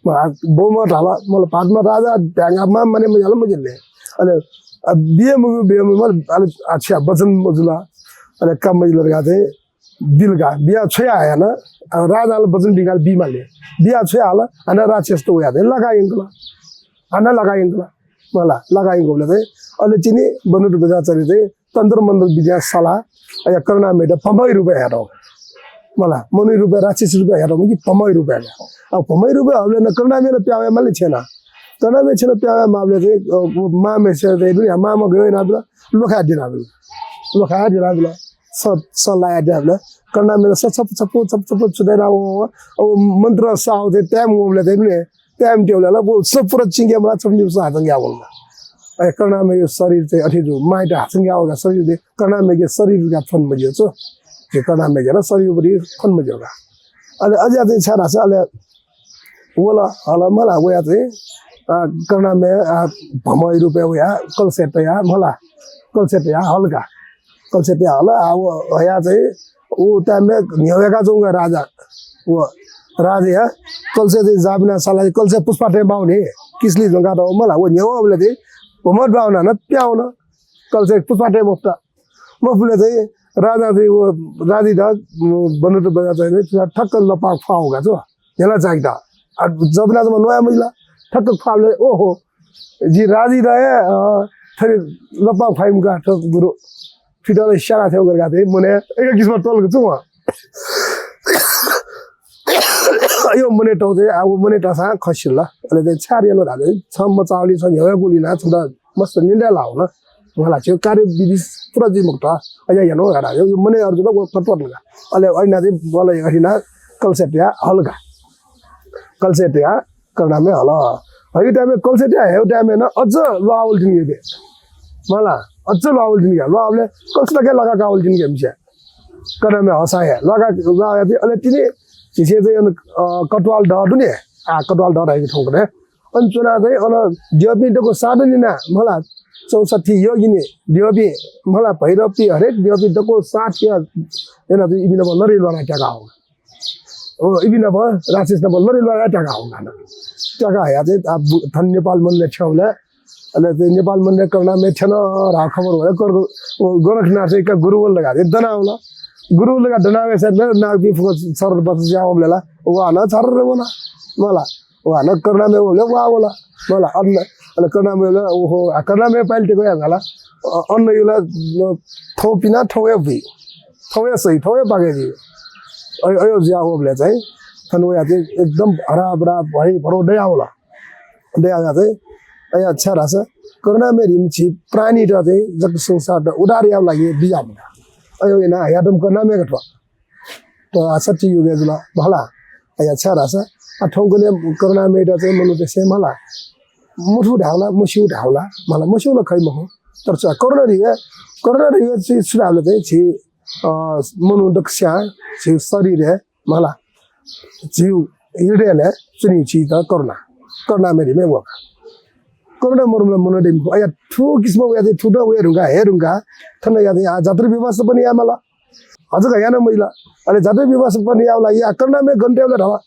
मा, बोमा धाला, मला पादमा राजा, ढ्याङ्गा माम माने मुजु आला मुजु ले। अले, आ, बिए मुजु, बिए मुजु, मला, अले, अच्छा, वचन मुजुला। अले, काम मुजुला गा चाहिँ, बिल गा, बिया छोया आया ना, आ, राजाला वचन बी गाले बी माले। बिया छोया आला, अन राक्षस तो या दे, लगा यंगला। अन लगा यंगला। मला, लगा यंगला दे। अले चिनी, बन्धुत्व बजाचार्य दे, तन्त्र मन्त्र विद्या सला, अया करुणामयत भमय रूपय् हयातःगु। मला, मनूय रूपय्, राक्षसी रूपय् हयातःगु कि भमय रूपय् हया। अब भमय रूपय् हबले न करुणामय प्यावया माले छेना। करुणामय छेना प्यावया माबले चाहिँ, अ, मामे से चाहिँ दुनिया मामा गयो ना बिला, लोखा दिना बिला। लोखा दिना बिला। स, स लाया दिना बिला। करुणामय स छप, छप, छप, छप, छुदे ना वो, वो, वो, मन्त्र साव चाहिँ टाइम वबले चाहिँ दुनिया टाइम टेबल ला, वो सब पूरा चिंगे मला, सब न्यूज हाथन गया बोलना। अरे, करुणामय यो शरीर चाहिँ अथि जो, माइट हाथन गया होगा शरीर दे, करुणामय के शरीर का फन बजियो छो। ये करुणामय के ना शरीर बरी फन बजियो का। अले अज्या चाहिँ छा रासा, अले वला, हला मला, वया चाहिँ, आ, करुणामय, आ, भमय रूपय् वया, कलसेट या, मला, कलसेट या, हल्का। कलसेट या, हला, आ, वो, हया चाहिँ, उ time-य् न्ह्यवय्का च्वंगु राजा। व राजा या कलसे चाहिँ जाबिना साला कलसे पुष्पा टे बाउने किसली झोंका त मला व न्ह्यव अबले चाहिँ भमत बाहुना न प्याउन कलसे पुष्पा टे मफ्ता। मफुले चाहिँ राजा चाहिँ व राजी द बन्धुत्व बजा चाहिँ ठक्क लपा फाउगा छ। न्ह्यला चाहिँ त। आ, जबिना त नया मुइला ठक्क फाउले ओहो। जि राजी द, अ, थरी लपा फाइमका छ गुरु। फिटल स्याना थेव गरका थे, मने एक किसिम तल छु। यो मने तौ थे, आ, वो मने तसा खसिल। अले चाहिँ छार यनो धाले, छ मचावली छ न्ह्यवया गुली ना, छ त मस्त निंदा लाव न। मला छु कार्य विधि पुरा जुइ मखुत। अया यनो धाले, यो मने अर्जुन वो कत्वत ना। अले अइना चाहिँ बल अहिना कलसेट या हल्का। कलसेट या करुणामय हल। हयु time-य् कलसेट या हयु time-य् न अझ ल्वावल तिनि के। मला, अझ ल्वावल तिनि के। ल्वावले कलसेट के लगा कावल तिनि के मिसे। करुणामय हसा हे। लगा, लगा या अले तिनि झिसे चाहिँ अन, अ, कटवाल द दुने। आ, कटवाल द धाइके ठौंकने। अन चुना चाहिँ अन द्यपि दको साधन ना। मला, चौसठी योगिनी, द्यपि, मला, भैरवपि हरेक द्यपि दको साथ या। एना चाहिँ इबिना लरे लना त्याका हो। ओ, इबि नाप, राक्षस नाप लरे लरे त्याका हो गाना। त्याका हया चाहिँ, आ, बु-, थन नेपाल मन्दिर छेउला। अले चाहिँ नेपाल मन्दिर करुणामय छेन रा खबर भए कर, ओ, गोरखनाथ चाहिँ का गुरु बोल लगा चाहिँ दनावला। गुरु लगा दनावे से नाग बी फुक सर बस जाओ लेला। वा ना सर रे बोला। मला। वा ना करुणामय बोले वा बोला। मला। अन, अन करुणामय बोले, ओहो, आ, करुणामय पाइल टेको या गाला। अ, अन्न युला, न, थौ पिना, थौ या भी। थौया सही, थौया पाके जी। अयो, अयो ज्या हो बले चाहिँ, थन वया चाहिँ एकदम हरा भरा भई भरो दया होला। दया होला चाहिँ, अया अच्छा रासा। करुणामय धइम्ह झी प्राणीत चाहिँ जक संसारत उद्धार यायेगु लागि बिज्याःम्ह का। अय् याना हयादीम्ह करुणामय का थ्व। थ्व आ सत्य युगय् जुल मला। अय् छाय् धाःसा आ थौंकन्हय् करुणामयत चाहिँ मनूतय्सं मला मथू धाःगु ला, मस्यू धाःगु ला, मला मस्यू ला खइ मखु। तर छु करुणा धइगु, करुणा धइगु चाहिँ छु धाःबलय् चाहिँ झी, अ, मनू दक्वस्यां झी शरीरय् मला झी हृदयलय् च्वनीगु चिज करुणा, करुणामय धइम्ह व का। करुणा मरुम्ह मनू दइम्ह। अय् थ्व किसिमं वया चाहिँ थुत वये धुंकाः, हे धुंकाः थन या चाहिँ आ जात्रा व्यवस्थापन यायेमाल। हजुर का याना मजिल। अले जात्रा व्यवस्थापन यायेगु लागि आ करुणामय गन तयेबलय् धाल।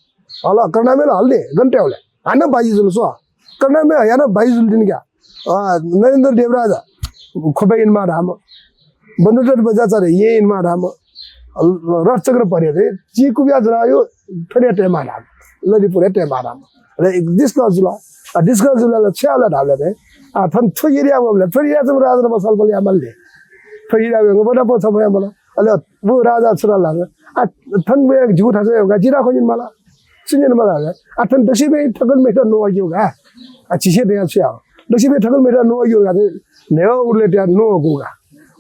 हल, करुणामय ला हल नि, गन तयेबलय्। हानं बाजी जुल स्व। करुणामय हयानं बाजी जुल तिनि क्या। अ, नरेन्द्र देवराज ख्वपय् इनेमाः धाःम्ह। बन्धुदत्त बज्राचार्य येँ इनेमाः धाःम्ह। अ, रथचक्र परे चाहिँ चिकुबिया जनायो थने तयेमाः धाःम्ह। ललितपुरय् तयेमाः धाःम्ह। अले एक discuss जुल। आ, discuss जुल ला छ्याला धाःबलय् चाहिँ। आ, थन थ्व area वःबलय्, थ्व area चाहिँ राजा मसाल बल यामाल ले। थ्व area वंगु बना पो छपया मला। अले व राजा छुरा लाग। आ, थन वया जिगु थासय् वंगु जिरा खोजिन मला। सुनिन मला। आ, थन दसिबे थकल मेटा नोवा ग्यू का। आ, चिसे दया छ्या। दसिबे थकल मेटा नोवा ग्यू का। नेवा उरले त्या नोवा गू का।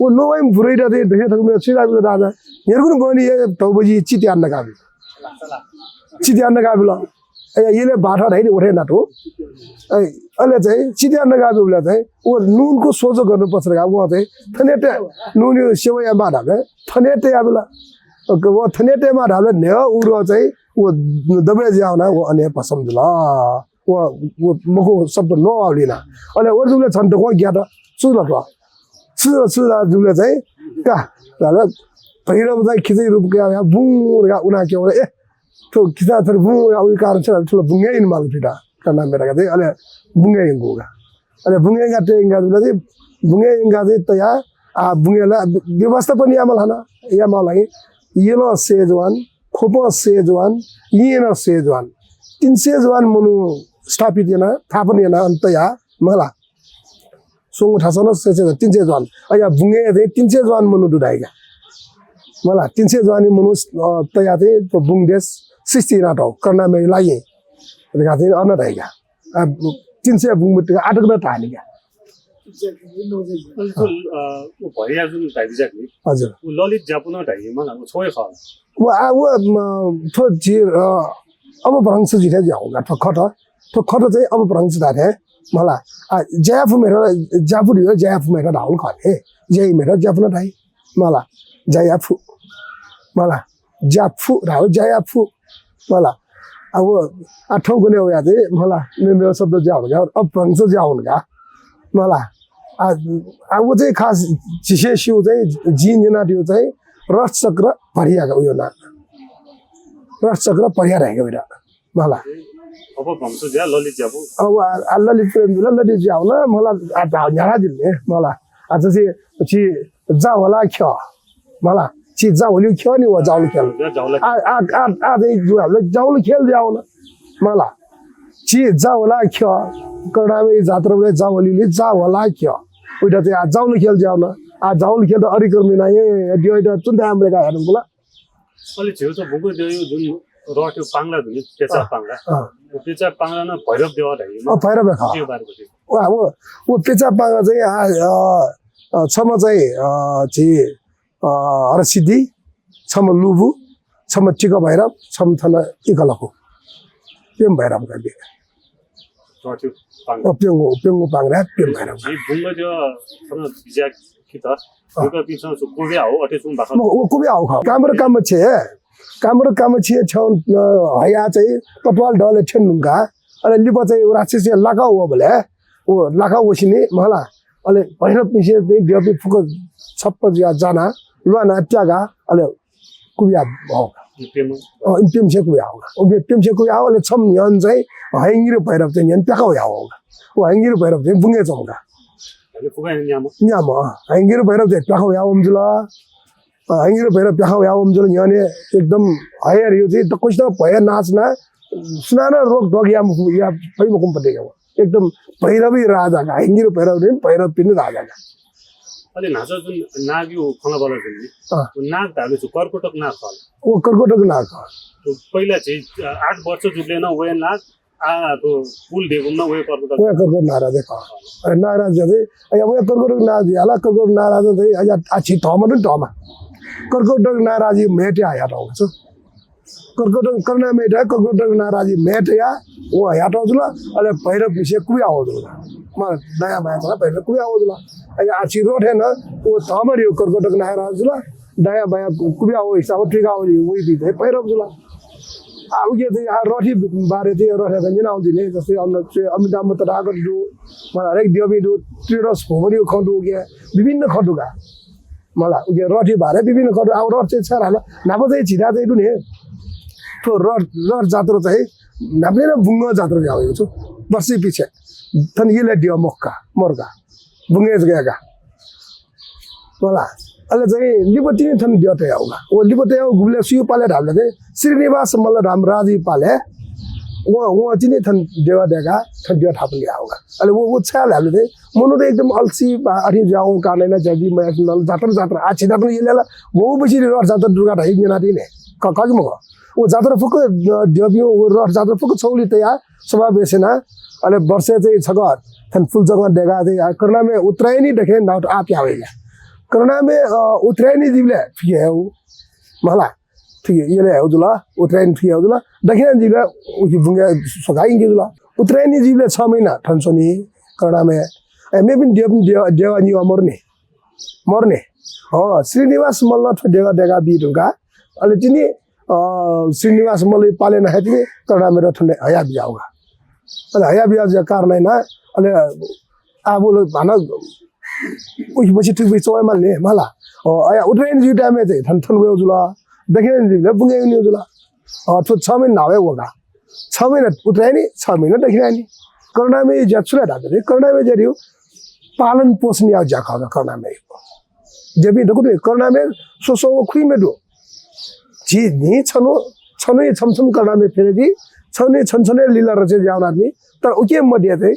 व नोवा इम भुरैटा दे दसिबे थकल मेटा छुरा बिल राजा। हेरगुन बनी ये तौबजी चित्यान नकाबी। चित्यान नकाबिल। अय्, यले बाठा धाइ नि उठे नाटो। अय्, अले चाहिँ चित्यान नकाबिल चाहिँ व नुनको सोझो गर्नु पसर का व चाहिँ थने ते नुन सेवा या बाठा थने ते याबिल। व थने ते मा धाःबलय् न्ह्यः उरः चाहिँ व दबे ज्याहुना व अने भसम जुल। व, व मखु शब्द नवाउलिना। अले व जुबलय् झन दक्वं ग्यात। छु जुल थ्व? छु जुल, छु जुल जुबलय् चाहिँ का धाल, भैरव चाहिँ खिचै रूप क्या, या बुँ धकाः उना क्यं वल। ए, थ्व खिचा थर बुँ धकाः उइ कारण छ, थ्व ला बुँगे इनेमाल फिता। का नाम बेटा का चाहिँ, अले बुँगे इनगु का। अले बुँगे इनका ते इनका जुबलय् चाहिँ, बुँगे इनका चाहिँ तया, आ, बुँगे ला व्यवस्थापन यामाल हना, यामाल लागि। यलं सेजवान, ख्वपं सेजवान, येनं सेजवान। तीन सेजवान मनू स्थापित याना, थापन याना अन तया, मला। स्वंगू थासं नं सेजवान, तीन सेजवान। अया बुँगे चाहिँ तीन सेजवान मनू दु धाइगा। मला, तीन सेजवान मनू, अ, तया चाहिँ बुँगदेश सृष्टि यानातःगु, करुणामय लागि। धकाः चाहिँ अन धाइगा। आ, तीन सय बुँगमूर्ति आटक नं धाःनिगा। अले थ्व, अ, व भैया जुन धाइदिजाक नि। हजुर। व ललित ज्यापु नं धाइ मला, व छगू हे खः। व, आ, व, म, थ्व झी, अ, अपभ्रंश जुइथाय् ज्या हो का, थ्व खत, थ्व खत चाहिँ अपभ्रंश धाःथाय् मला। आ, ज्यायाफु मेर, ज्यापु धइगु ज्यायाफु मेर धाःगु खः नि। ज्याइ मेर ज्यापु नं धाइ। मला, ज्यायाफु। मला, ज्याफु धाःगु ज्यायाफु। मला, आ, व, आ, थौंकन्हय् वया चाहिँ, मला, मेमेगु शब्द ज्या हुन का, अपभ्रंश ज्या हुन का। मला, आ, आ, व चाहिँ खास झीसं स्यू चाहिँ, जिं न्यनादिउ चाहिँ रथचक्र भरिया का उयो नां। रथचक्र भरिया धाइगु उयो। मला। अपभ्रंश ज्या ललित ज्यापु। अ, व, आ, आ, ललित प्रेम जुल, ललित ज्या हुन, मला, आ, धा-, न्ह्याला दिल ने, मला। आ, जसे, छि जा होला ख्य। मला, छि जा होलिउ ख्य नि व जाउल खेल। जा, जाउल। आ, आ, आ, आ, दे जु, आ, जाउल खेल ज्या हुन। मला। छि जा होला ख्य, करुणामय जात्राबलय् जा होलिउलि जा होला ख्य। उइटा चाहिँ आ जाउल खेल ज्या हुन। आ जाउल खेल त अरिक्रम ना, ए, ए, दियो, इटा चुन थाय् आम्रे का हेर्नु बुला। अले झीउ त बुगु देउ जुन रथ्यो पांगला दुनि, पेचा अँ, पांगला। अँ। व पेचा पांगला नं भैरव देव धाइ। अँ, भैरव देव। के बारे बते? व, व, व पेचा पांगला चाहिँ, आ, अ, अ, छम्ह चाहिँ, अ, झी, अ, हरसिद्धि, छम्ह लुबु, छम्ह टिक भैरव, छम्ह थन इकलखु। प्यम्ह भैरव का बे। रथ्यो पांगला। अ, प्यंगु, प्यंगु पांगला, प्यम्ह भैरव। झी बुंग देव थन बिज्या कि त? अँ। उका पिछं छु कुबे आउ, अथे छु बाखा? म, व कुबे आउ खः। कामर कामछे, कामर कामछे छ्यं, अ, हया चाहिँ कटवाल दले छ्यन नुंका। अले लिपा चाहिँ व राक्षसी लाका वबले, व लाका वसिने मला। अले भैरव पिसे चाहिँ देवपी फुक छप्प जुया जाना, ल्वाना त्यागा, अले कुबिया हो। प्यम्ह। अ, प्यम्हसे कुबिया हो। अ, प्यम्हसे कुबिया हो, अले छम्ह न्ह्यःने चाहिँ हयंगिर भैरव चाहिँ न्ह्यःने प्याखा वया हो। व हयंगिर भैरव चाहिँ बुंगे च्वंका। अले फुका न्याम्ह। न्याम्ह, अ, हयंगिर भैरव चाहिँ प्याखा वया वंजुल। अ, हयंगिर भैरव प्याखा वया वंजुल न्ह्यःने एकदम हयर यो चाहिँ दक्वसित भय नाचना, सुनानं रोक डोक या मखु, या फइ मखुम्ह पतिका व। एकदम भैरवी राजा का, हयंगिर भैरव नि, भैरव पिनि राजा का। अले न्हाचः जुन नागयु खँल्हाबल्हा जुल नि, अँ। व नाग धाःगु छु कर्कोटक नाग खः। व कर्कोटक नाग खः। व पहिला झी, अ, आठ वर्ष जुबले नं व नाग आ, तो पुल देगुम ना वे कर्कट। वे कर्कट नाराज है, अ, नाराज है। अया वे कर्कट नाराज है, अला कर्कट नाराज है, अया आछि धमा दु धमा। कर्कट नाराज मेटे आया तो। कर्कट करुणामय दा, कर्कट नाराजी मेटया, व हयातः जुल, अले भैरव पिसे कुबिया हो जुल। म दया माया जुल, भैरव कुबिया हो जुल। अले आछि रथेन, व धमरी हो कर्कट नाराज जुल, दया माया कुबिया हो हिसाब ट्रिका हो, वइ बी भैरव जुल। आ, उके चाहिँ आ रथी बारे चाहिँ रथेन निना हुन्थ्यो नि, जस्तै अमिताभ तथागत दु, मला हरेक देवी दु, त्रिरस भुवनी खँ दु, उके विभिन्न खँ दु का। मला, उके रथी बारे विभिन्न खँ दु। अब रथ चाहिँ छाय् धाःसा न्हापा चाहिँ झिता चाहिँ दु नि। थ्व रथ, रथ जात्रा चाहिँ न्हापा नं बुंगः जात्रा ज्या वइगु छु। वर्षी पिछे। थन यलय् द्यः मखु का, मरु का। बुंगः जक का। मला, अले चाहिँ लिपा तिनि थन द्यः तयागु का। व लिपा तयागु गुबलय् सुया पालय् धाःबलय् चाहिँ श्रीनिवास मल्ल धाःम्ह राजाया पालय् वं, वं तिनि थन देवा दय्‌काः थन द्यः थापना याःगु का। अले व, व छाय् धाःबलय् चाहिँ मनूत एकदम अल्सी बा, अथे जुयावंगु कारणं यानाः ज्या जुइ मयासें नं जात्रा जात्रा, आः झी जात्रा यलय् ला वहु बछि रथ जात्रा दुर्गा धाइ न्यनादी ने। क-, का कि मखु? व जात्रा फुक्क, अ, द्यःपिं व रथ जात्रा फुक्क छगू लि तयाः समावेश यानाः, अले वर्षय् चाहिँ छकः थन फुलचंगः दय्‌काः चाहिँ, आ, करुणामय उत्तरायणी दखिने नाउत आः पिहां वइ। करुणामय, अ, उत्तरायणी जुइबलय् थुके हयेगु, मला, थुके यलय् हयेगु जुल, उत्तरायणी थुके हयेगु जुल, दखिने जुइबलय् उकी बुंगः स्वकाः यंके जुल। उत्तरायणी जुइबलय् छ महिना थन च्वनी करुणामय। ए, मेपिं द्यःपिं द्यः, द्यः निवा मरु नि। मरु नि। हँ, श्रीनिवास मल्लं थ्व देगः दय्‌काः बी धुंकाः। अले तिनि, अ, श्रीनिवास मल्लया पालय् नं हे तिनि करुणामय रथ थन हया बिज्याःगु का। अले हया बिज्याःगु कारणं यानाः, अले आः व ला हानं उकी पछि थुकी पछि च्वंगु माल नि, मला। अ, अया उत्तरायणी जुइ time-य् चाहिँ थन, थन वयेगु जुल। दखिने जुइबलय् बुंगः यंकेगु जुल। अ, थ्व छ महिना न्हापा हे वः का। छ महिना उत्तरायणी, छ महिना दखिनायणी। करुणामय ज्या छु ले धाःसा, करुणामय ज्या धइगु पालन पोषण याःगु ज्या खः का करुणामय। द्यःपिं दक्व दु, करुणामय स्वस्वं खुइम्ह दु। झी न्हि छन्हु, छन्हुइ छम्ह छम्ह करुणामय फ्यनेदी, छन्हुइ छन्हु छन्हु लीला रचय् यानादी, तर उके मध्ये चाहिँ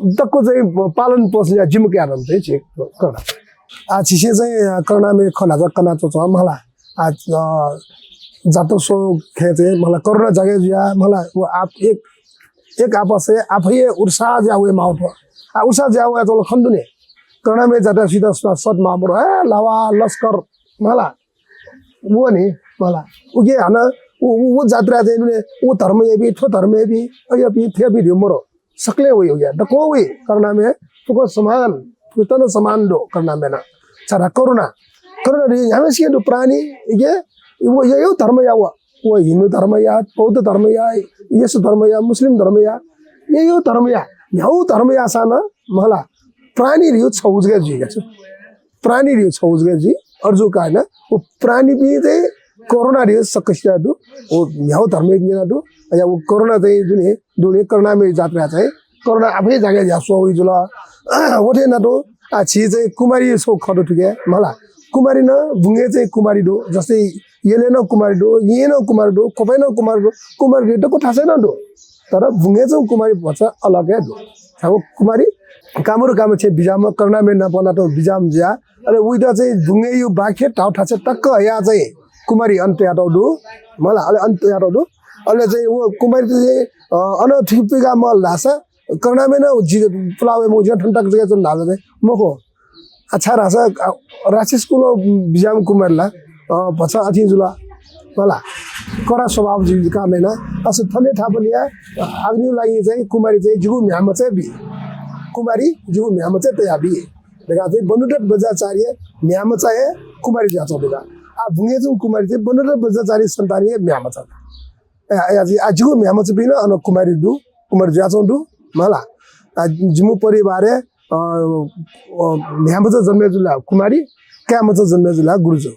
दक्व चाहिँ पालन पोषण याः जिम्मा कयादीम्ह चाहिँ झी करुणा। आः झीसं चाहिँ करुणामय खँ ल्हातं कना च्वंच्वं मला। आ, अ, जात्रा स्वंगु खँय् चाहिँ मला कोरोना जागे जुयाः मला व आप एक, एक आपसय् आफै उत्साह जुयाः वये माःगु थ्व। आ, उत्साह जुयाः वयाच्वंगु खने दु नि। कोरोनामय जात्रा सुइत सत माःमरु, हे, लावा, लस्कर, मला। व नि, मला। उके हानं उ, उ, उ जात्रा चाहिँ दु नि, उ धर्मयापिं, थ्व धर्मयापिं, अज्याःपिं, थज्याःपिं धइगु मरु। सकलें वइ उज्या, दक्वं वइ, कोरोनामय, फुक्क समान, फुक्कं समान दु कोरोनामय नं। छाय् धाःसा कोरोना, कोरोना धइगु न्ह्याम्हसिके दु प्राणी, इके, व यक्व धर्मया व, व हिन्दू धर्मया, बौद्ध धर्मया, येशू धर्मया, मुस्लिम धर्मया, यक्व धर्मया, न्ह्यागु धर्मयासां नं मला प्राणी धइगु छगू जक जुइगु छु। प्राणी धइगु छगू जक जुइ, अय्‌जूगु कारणं व प्राणीपिं चाहिँ कोरोना धइगु सकसित दु, व न्ह्यागु धर्मयापिं नं दु। अज्याः व कोरोना चाहिँ जुन हे दु नि, कोरोनामय जात्रा चाहिँ कोरोना आफै जागे जुयाः स्वः वइ जुल। व थें नातुं, आ, झी चाहिँ कुमारी छगू खँ दु थुके, मला। कुमारी नं बुंगय् चाहिँ कुमारी दु, जस्तै यलय् नं कुमारी दु, येँय् नं कुमारी दु, ख्वपय् नं कुमारी दु, कुमारी दु, दक्व थासय् नं दु। तर बुंगय् च्वंगु कुमारी भचा अलग हे दु। छाय् धाःसा कुमारी कामरु कामाक्षी बिज्याःम्ह, करुणामय नाप नातुं बिज्याःम्ह जुयाः, अले वइत चाहिँ बुंगय् यु बाखे धाउ थासय् तक्क हयाः चाहिँ कुमारी अन तयातःगु दु, मला, अले अन तयातःगु दु। अले चाहिँ व कुमारी चाहिँ, अ, अन थुइकाः मल धाःसा करुणामय नं जि पुलाः वये मखु, जिं थन तक जक च्वन धाःसा चाहिँ मखु। आ, छाय् धाःसा, आ, राक्षस कुलं बिज्याःम्ह कुमारी ला, अ, भचा अथे जुल, मला, कडा स्वभाव जुइगु कारणं यानाः, अ, थन हे थापना याः, अ, आग्नेय लागि चाहिँ कुमारी चाहिँ जिगु म्ह्याय्‌मचा बी। कुमारी जिगु म्ह्याय्‌मचा तयाबी। धकाः चाहिँ बन्धुदत्त बज्राचार्य म्ह्याय्‌मचा हे कुमारी जुयाच्वंगु दु का। आ, बुंगय् च्वंगु कुमारी चाहिँ बन्धुदत्त बज्राचार्य सन्तान हे म्ह्याय्‌मचा। ए, ए, आ, जि-, आ, जिगु म्ह्याय्‌मचापिं नं अन कुमारी दु, कुमारी जुयाच्वंगु दु, मला। आ, जिमि परिवारय्, अ, अ, म्ह्याय्‌मचा जन्मे जुल कुमारी, काय्‌मचा जन्मे जुल गुरुजु।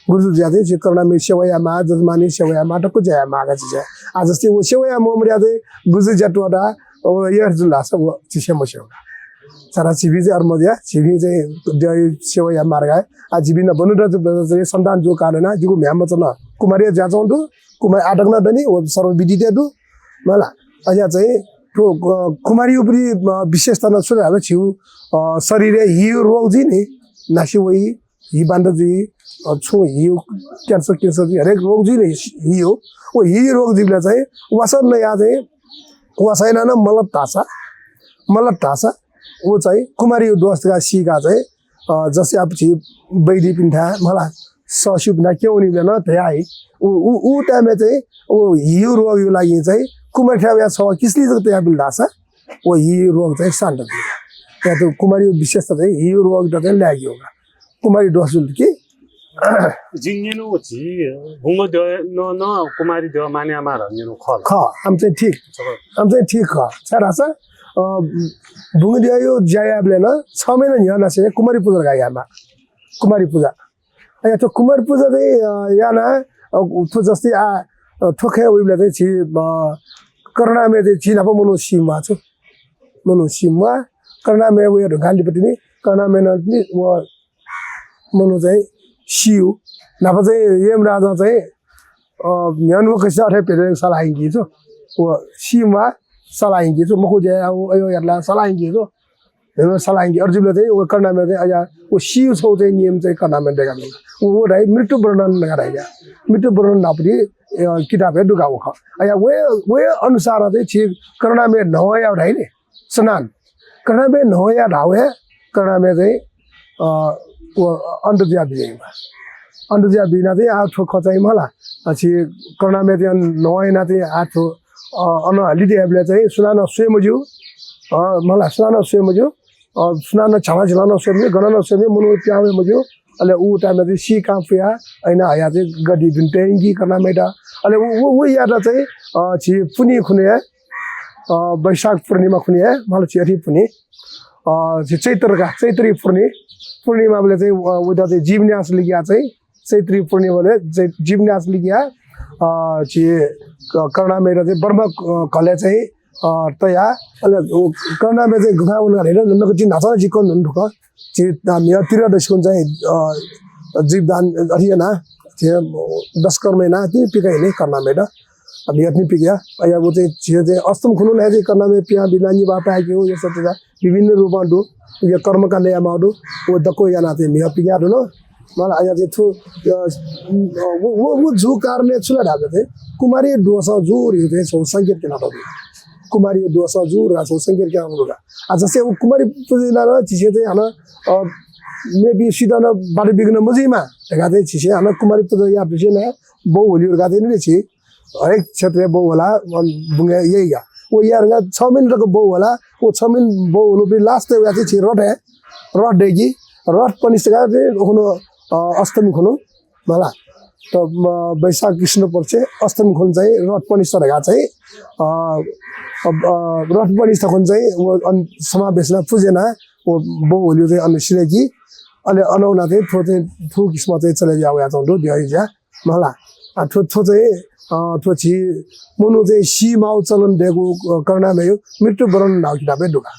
गुरुजु जुयाः चाहिँ झी करुणामय सेवा यायेमाः, जजमानी सेवा यायेमाः, दक्व ज्या यायेमाः का झीसं। आ, जस्तै व सेवा याये मम्हरिया चाहिँ गुरुजु ज्या त्वःता, व यः जुल धाःसा व झीसं मस्यू का। छाय् धाःसा झीपिं चाहिँ अथे मजुया, झीपिं चाहिँ द्यःया सेवा यायेमाः का। आ, झीपिं नं बन्धुदत्त बज्राचार्य सन्तान जूगु कारणं यानाः जिगु म्ह्याय्‌मचा नं कुमारी हे जुयाच्वंगु दु। कुमारी आः तक नं दनि, व सर्वविदित हे दु, मला। अज्याः चाहिँ थ्व, अ, कुमारीया उपरि, अ, विशेषता नं छु धाःसा झीगु, अ, शरीरय् हि रोग जुइ नि, नासि वइ, हि बान्ता जुइ, अ, छुं हि cancer, cancer जुइ, हरेक रोग जुइ नि हि हो। व हि रोग जुइबलय् चाहिँ वासः नयाः चाहिँ वासः यानाः नं मलत धाःसा, मलत धाःसा व चाहिँ कुमारीया दोष धकाः सीकाः चाहिँ, अ, जस्तै अब झी वैद्यपिन्थाय् मला सःस्यूपिन्थाय् क्यंवनीबलय् नं धयाः हे उ, उ, उ time-य् चाहिँ व हीया रोगया लागि चाहिँ कुमारीथाय् वयाः छगू किसली जक तयाबिल धाःसा व हीया रोग चाहिँ शान्त जुइ। या त कुमारीया विशेषता चाहिँ हीया रोगयात चाहिँ लाय् यंगु का। कुमारी दोष जुल कि? जिं न्यनागु झी बुंगद्यः नं, नं कुमारी द्यः मानय् यायेमाः धकाः न्यनागु खः ला? खः, आम चाहिँ ठीक। आम चाहिँ ठीक खः। छाय् धाःसा, अ, बुंगद्यःया ज्या यायेबलय् नं छ महिना न्ह्यः नासें कुमारी पुजा धकाः यायेमाः। कुमारी पुजा। अया थ्व कुमारी पुजा चाहिँ, अ, यानाः, अ, थ्व जस्तै आ, अ, थ्व खँय् वइबलय् चाहिँ झी, अ, करुणामय चाहिँ झी न्हापा मनू सी म्वाः छु। मनू सी म्वाः। करुणामय वया धुंकाः लिपा तिनि करुणामय नं तिनि व मनू चाहिँ सीगु। न्हापा चाहिँ यमराजां चाहिँ, अ, न्ह्यःने व कसिया अथे भेटे सल्लाह यंकी छु। व सी म्वाः सल्लाह यंकी छु। मखु ज्या याः व अयो यात ला सल्लाह यंकी छु। न्ह्यःने सल्लाह यंकी। अथे जुइबलय् चाहिँ व करुणामय चाहिँ अया व सीगु छगू चाहिँ नियम चाहिँ करुणामय दय्‌का दु। व, व धाइ मृत्यु वर्णन धकाः धाइ का। मृत्यु वर्णन नापति, अ, किताबय् दु का व खः। अया व, व अनुसार चाहिँ झी करुणामय न्हवया धाइ नि। स्नान। करुणामय न्हवया धाःगु हे करुणामय चाहिँ, अ, व अन्त जुया बिज्याइमा। अन्त जुया बिज्याइना चाहिँ आ थ्व खँ चाहिँ मला। अ, झी करुणामय चाहिँ न्हव याना चाहिँ आ थ्व, अ, अन लित याइबलय् चाहिँ सुनानं स्वये मज्यू। अ, मला सुनानं स्वये मज्यू। अ, सुनानं झ्याला झिला नं स्वये मज्यू, गन नं स्वये मज्यू, मनू पिहां वये मज्यू। अले उ time-य् चाहिँ सीकां पुया, अइना हया चाहिँ गद्दी दुने तयंकी करुणामयत। अले उ, उ, उ यात चाहिँ, अ, झी पुन्हि खुन्हु हे, अ, वैशाख पूर्णिमा खुन्हु हे, मला झी अथे पुन्हि, अ, झी चैत्र का, चैत्री पूर्णि-, पूर्णिमाबलय् चाहिँ, अ, उत चाहिँ जीवन्यास लिकया चाहिँ, चैत्री पूर्णिमाबलय् चाहिँ जीवन्यास लिकया, अ, झी क-, करुणामयत चाहिँ ब्रह्म, अ, घलय् चाहिँ, अ, तया, अले उ करुणामय चाहिँ गुफा वन का धाइ न, नक झी न्हाचः झी कन धुन धुक। झी, अ, म्हिगः त्रयोदशी खुन्हु चाहिँ, अ, जीवदान अथे याना, झी दशकर्म याना, तिनि पिका हिने करुणामयत। अ, म्हिगः तिनि पिकया, अया व चाहिँ झी चाहिँ अष्टमी खुन्हु नं झी करुणामय पिहां बिना निभाः पाय्‌केगु, या सत्य विभिन्न रूपं दु, या कर्मकाण्ड यायेमाःगु दु, व दक्व याना चाहिँ म्हिगः पिकया धुन। मला अया चाहिँ थ्व, अ, व, व, व जूगु कारणं छु ला धाःसा चाहिँ कुमारी दोषं जूगु धइगु चाहिँ छगू संकेत क्यनातःगु दु। कुमारी दोषं जूगु धकाः छगू संकेत क्यनातःगु दु का। आ, जस्तै व कुमारी पुजा याना नं झीसं चाहिँ हानं, अ, मेपिं सित नं बाधा बिघ्न मजुइमा धकाः चाहिँ झीसं हानं कुमारी पुजा याःपिं सित नं बौ हुलिउ धकाः चाहिँ नि झी हरेक क्षेत्रय् बौ हुला, अ, बुंगय् याइ का। व याये धुंकाः छ महिना तक बौ हुला, व छ महिना बौ हुलुपिं last-य् वया चाहिँ झी रथ हे, रथ दय्‌की, रथ पनिस धकाः चाहिँ खुन्हु, अ, अष्टमी खुन्हु, मला। त, अ, वैशाख कृष्ण पक्ष अष्टमी खुन्हु चाहिँ रथ पनिस धकाः चाहिँ, अ, अ, अ, रथ पनिस खुन्हु चाहिँ व अन समावेश याना पुजा याना व बौ हुलिउ चाहिँ अन सिधय्‌की। अले अन वना चाहिँ थ्व चाहिँ थ्व किसिमं चाहिँ चले जुया वयाच्वंगु दु, द्यःया ज्या। मला। आ, थ्व, थ्व चाहिँ, अ, थ्व झी मनू चाहिँ सी माउ चलन दय्‌कू, अ, करुणामयया मृत्यु वरण नाउ किताबय् दु का।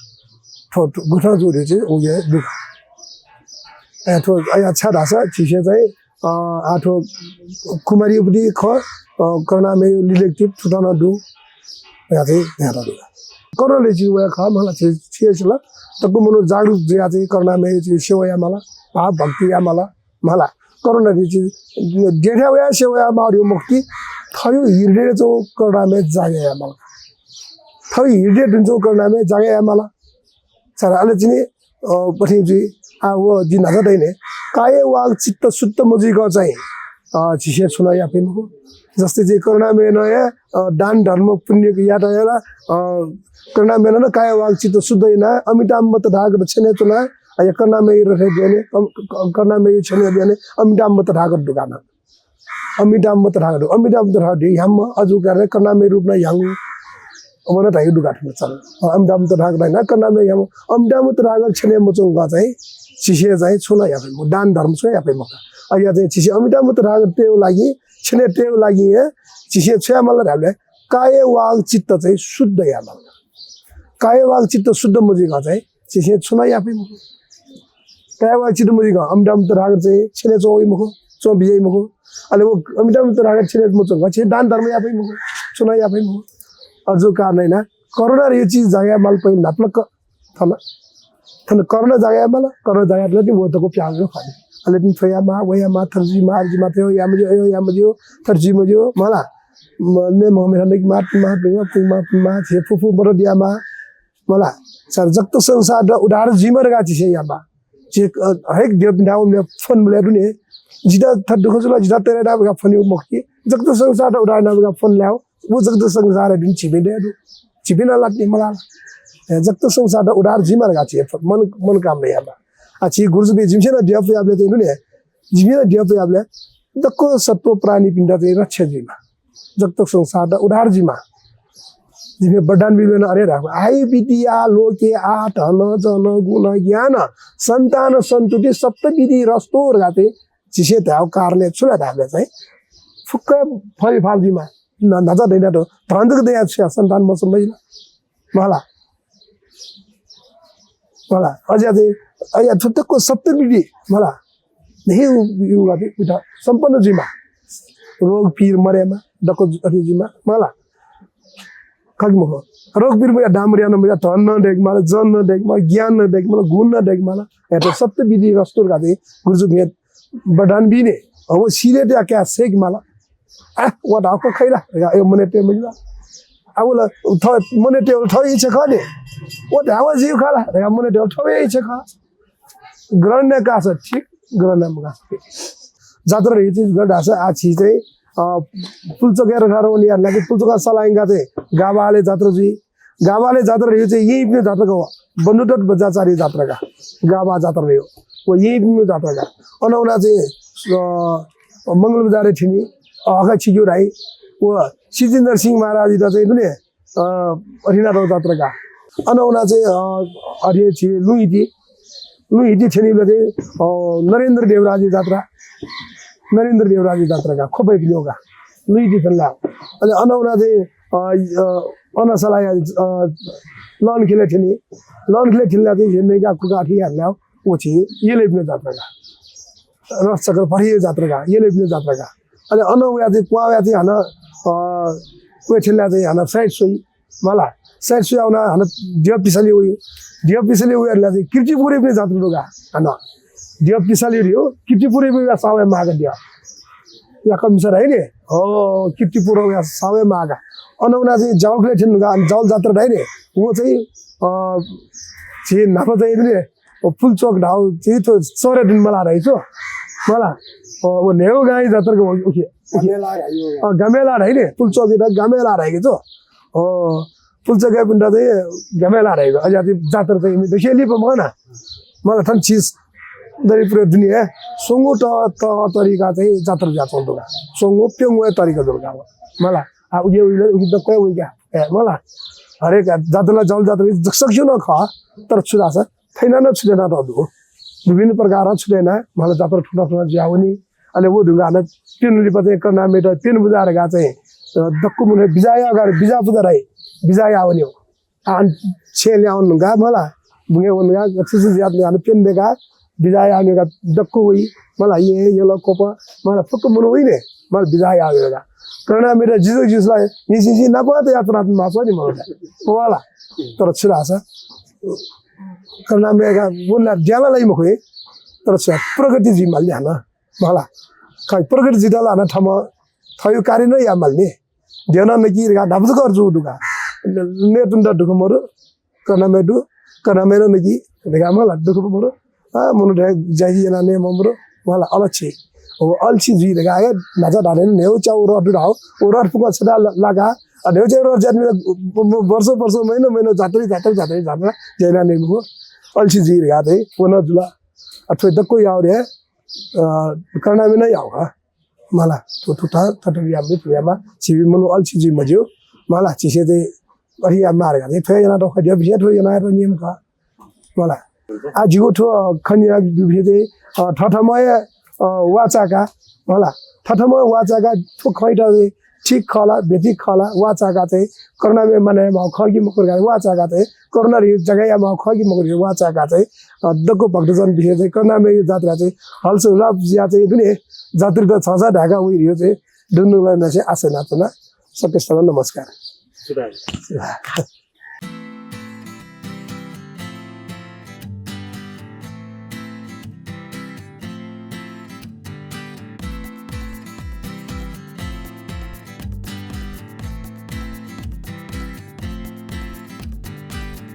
थ्व, थ्व गुथां जूगु धइगु चाहिँ उके दु का। अ, थ्व, अ, या छाय् धाःसा झीसं चाहिँ, अ, आ, थ्व कुमारीपति खः, अ, करुणामय लिलेक्टिभ थुत नं दु। या चाहिँ न्ह्यात दु का। करुणा लिचित वया खः, मला, झी, झी सिल। दक्व मनू जागरुक जुया चाहिँ करुणामय चाहिँ सेवा याये माला, भाव भक्ति याये माला। मला, करुणा लिचित देथ्या वया सेवा याये माःगु मखुति, थःगु हृदयय् च्वंगु करुणामय जागे याये माला। थःगु हृदयय् च्वंगु करुणामय जागे याये माला। सारा अले चिनि, अ, पठिं जुइ, आ, व जिं न्हाचः धयानि, काय वाग चित्त शुद्ध मजुइकं चाहिँ, अ, झीसं छुं नं याये फइ मखु। जस्तै चाहिँ करुणामयनं हे, अ, दान धर्म पुण्य यात याला, अ, करुणामयनं नं काय वाग चित्त शुद्ध याना, अमिताभ तथागत छ्यनय् च्वना, अ, या करुणामय रथय् द्यने, अम, क-, करुणामय छ्यनय् द्यने, अमिताभ तथागत दुकान। अमिताभ तथागत, अमिताभ तथागत ह्याम्ह अजू कारण करुणामय रूपं ह्याउँगु। अमन धाइ दुकान चल। अ, अमिताभ तथागत धाइ ना करुणामय ह्याम्ह। अमिताभ तथागत छ्यनय् मच्वंक चाहिँ झीसं चाहिँ छुं नं याये फइ मखु, दान धर्म छुं याये फइ मखु। अ, या चाहिँ झीसं अमिताभ तथागत तयेगु लागि, छ्यनय् तयेगु लागि हे झीसं छु याये माल धाःबलय् काय वाग चित्त चाहिँ शुद्ध याये माल। काय वाग चित्त शुद्ध मजुइकं चाहिँ झीसं छुं नं याये फइ मखु। काय वाग चित्त मजुइकं अमिताभ तथागत चाहिँ छ्यनय् च्वं वइ मखु, च्वं बिज्याइ मखु। अले व अमिताभ तथागत छ्यनय् मच्वंक झीसं दान धर्म याये फइ मखु, छुं नं याये फइ मखु। अजू कारण याना करुणा धइगु चिज जागे याये माल पहिले न्हापालाक थन। थन करुणा जागे याये माल, करुणा जागे यात ला तिनि व दक्व पिहां वइ खनी। अले तिनि थ्व याये माः, व याये माः, थथे जुइ माः, अथे जुइ माः, थथे याये मज्यू, अयो याये मज्यू, थथे जुइ मज्यू, मला। म-, ने मम्मे हने कि मात, मात, मात, मात, मात, हे फुफु मदत यामा। मला, सर, जगत संसार द उद्धार जिमा धकाः झीसं यामा। जे, अ, हरेक देव नाम ने फोन मिले दुने। जिता थर दुःख जुल, जिता तेरे नाम का फोन यु मखी। जगत संसार द उद्धार नाम का फोन ल्याओ। वो जगत संसार द झीपिं दे दु। झीपिं ना लात नि मला। ए, जगत संसार द उद्धार जिमा धकाः झी मन, मन काम ने यामा। आ, झी गुरुजु बे जिमसेन दिया पुया बले ते दुने। जिमसेन दिया पुया बले। दक्को सत्व प्राणी पिंड ते रक्षा जिमा। जगत संसार द उद्धार जिमा। जिमे वरदान बिबेन अरे राख। आयु विद्या लोके आ धन जन गुण ज्ञान संतान संतुति सप्त विधि रस्तो धकाः ते झीसे धाव कारण छु ला धाबले चाहिँ फुक्क फलिफाल जिमा। न-, नजा दैना दो। धन जक दैया छु या संतान मसम मैला। मला। मला। अज्या चाहिँ, अज्या थुत्तको सप्त विधि। मला। नहीं उ, उ, उ, उ, सम्पन्न जुइमा। रोग पीर मरेमा, दक्को अथे जुइमा। मला। खगि मखो। रोग पीर मरेमा, दाम मरेमा, धन न देख मला, जन न देख मला, ज्ञान न देख मला, गुण न देख मला। ए, तो सप्त विधि रस्तुर गाते, गुरुजु भेद, वरदान बिने। अब सिले ते क्या सेक मला। आ, व धाव खैला, या, ए, मने ते मजिला। आ, व ल, थ, मने ते, थ इच्छा खा ने। व धाव जीव खाला, या, मने ते, थ इच्छा खा। ग्रहण ने कासा, ठीक, ग्रहण ने मकासा। जात्रा रही थी, ग्रहण आसा, आ, छी चाहिँ, अ, पुल्चोक यार खारो नि यार, लागे पुल्चोक सलाइंगा चाहिँ, गाबाले जात्रा जुइ। गाबाले जात्रा रही चाहिँ, यही पनि जात्रा का, बन्धुदत्त बज्राचार्य जात्रा का। गाबा जात्रा रही। वो यही पनि जात्रा का। अन उना चाहिँ, अ, मंगल बजारे थिनी, अ, हका छिक्यु राई, व सिद्धिन्द्र सिंह महाराज इता चाहिँ दुने, अ, अरिनाथ जात्रा का। अन उना चाहिँ, अ, अरिये छि लुइति, लुइति थिनी बले चाहिँ, अ, नरेन्द्र देवराज जात्रा, नरेन्द्र देवराज जात्रा का, खोपै पिल्यो का, लुइति थनला। अले अन उना चाहिँ, अ, अ, अन सलाया, अ, लन खेले थिनी, लन खेले थिनला चाहिँ झेन्ने का कुका थी हल्ला, वो छि येले पिने जात्रा का। रथ चक्र भरिये जात्रा का, येले पिने जात्रा का। अले अन उया चाहिँ, क्वा उया चाहिँ हन, अ, क्वे थिनला चाहिँ हन साइड सोई, मला। साइड सोई आउना हन दिया पिसली उयो। दिया पिसली उयो हल्ला चाहिँ कीर्तिपुरे पिने जात्रा दो का, हन। दिया पिसली रियो, कीर्तिपुरे पिने सावे माग दिया। या कम सर है ने? ओ, कीर्तिपुर या सावे माग। अन उना चाहिँ जाउल खेले थिन का, जाउल जात्रा है ने? वो चाहिँ, अ, छि नाप चाहिँ ने, ओ, पुल्चोक धाव, छि तो चौरे दिन मला रही छो। मला, ओ, वो नेव गाई जात्रा को, ओके, ओके। गमेला रही हो। अ, गमेला रही ने, पुल्चोक इधर गमेला रही के छो। ओ, पुल्चोक या पिंडा चाहिँ गमेला रही हो। अज्या ती जात्रा चाहिँ इमे देखेली प मना। मला थन चिज दरी पुरे दुनिया, सोंगो त, त तरिका चाहिँ जात्रा जात्रा दुगा। सोंगो प्योंगो तरिका दुगा। मला, आ, उगे उगे, उगे त कोई उगे। ए, मला, हरेक जात्रा जाउल जात्रा, जक्सक जुन खा, तर छुरा सा, थैना न छुटेना त दु। विभिन्न प्रकार छुटेना, मला जात्रा ठुटा ठुटा ज्यावनी। अले वो धुंगा न पिन लिपा चाहिँ कर्नामे त पिन बुझार गा चाहिँ, अ, दक्कु मुने बिजा या गा, बिजा पुजा राई, बिजा यावनी हो। आ, अन छे ल्यावन गा, मला, बुंगे वन गा, अच्छे से ज्यात गा, पिन दे गा, बिजा यावनी गा, दक्कु वई, मला, ये, ये लो कोपा, मला, फुक मुने वई ने, मला, बिजा यावनी गा। कर्नामे त जिजो जिसला, ये, ये, ये, ना पा त यात्रा मासो नि, मला, वाला, तर छुरा सा। कर्नामे का बोलना ज्याला लाई मखु है, तर छ प्रगति जी माल ध्यान, मला। खै प्रगति जिताला ना थम थयु कार्य न या माल ने। ध्यान न कि गा ढाबु कर जु दुगा। ने तुन द दुख मरु, कर्नामे दु, कर्नामे न कि गा मला दुख मरु। आ, मनु ढे जाइजी याना ने ममरु, मला अलछि। ओ अलछि जुइ गा, ए, नाचा डाले ने, ओ चा ओ रट दु धाओ, ओ रट फुका छदा ला-, लागा, अ, न्ह्यः चाहिँ र जात मिला, ब-, ब-, वर्ष, वर्ष, महिना, महिना, जात्रा, जात्रा, जात्रा, जात्रा, जैना नेगु हो। अल्छी जुइ रे, आते, व न जुला। अ, थ्वे दक्को याव रे, अ, कर्नामे न याव, हा। मला, थ्व, थ्व, थ्व, थ्व, थ्व, यामे, थ्व, यामा, छिबि मनु अल्छी जुइ मज्यू। मला, छिसे ते, अरे, या मार गा, थ्वे याना तो खज्या, बिसे थ्वे याना तो नियम का। मला। आ, जिगु थ्व खनिया बिभिते, अ, थथमय, अ, वाचाका, मला। थथमय वाचाका थ्व खैटा वे, ठीक खला, बेठीक खला, वाचाका चाहिँ, कर्नामे माने माउ खगी मकुर गा, वाचाका चाहिँ, कर्ना रि जगह या माउ खगी मकुर गा, वाचाका चाहिँ, अ, दक्को भक्तजन बिहे चाहिँ, कर्नामे जात्रा चाहिँ, हल्स उल्लास या चाहिँ, दुने जात्रा त छजा ढाका उइ रियो चाहिँ, दुनु ला नसे आसे नाचना, सकेसला नमस्कार। सुभाय्।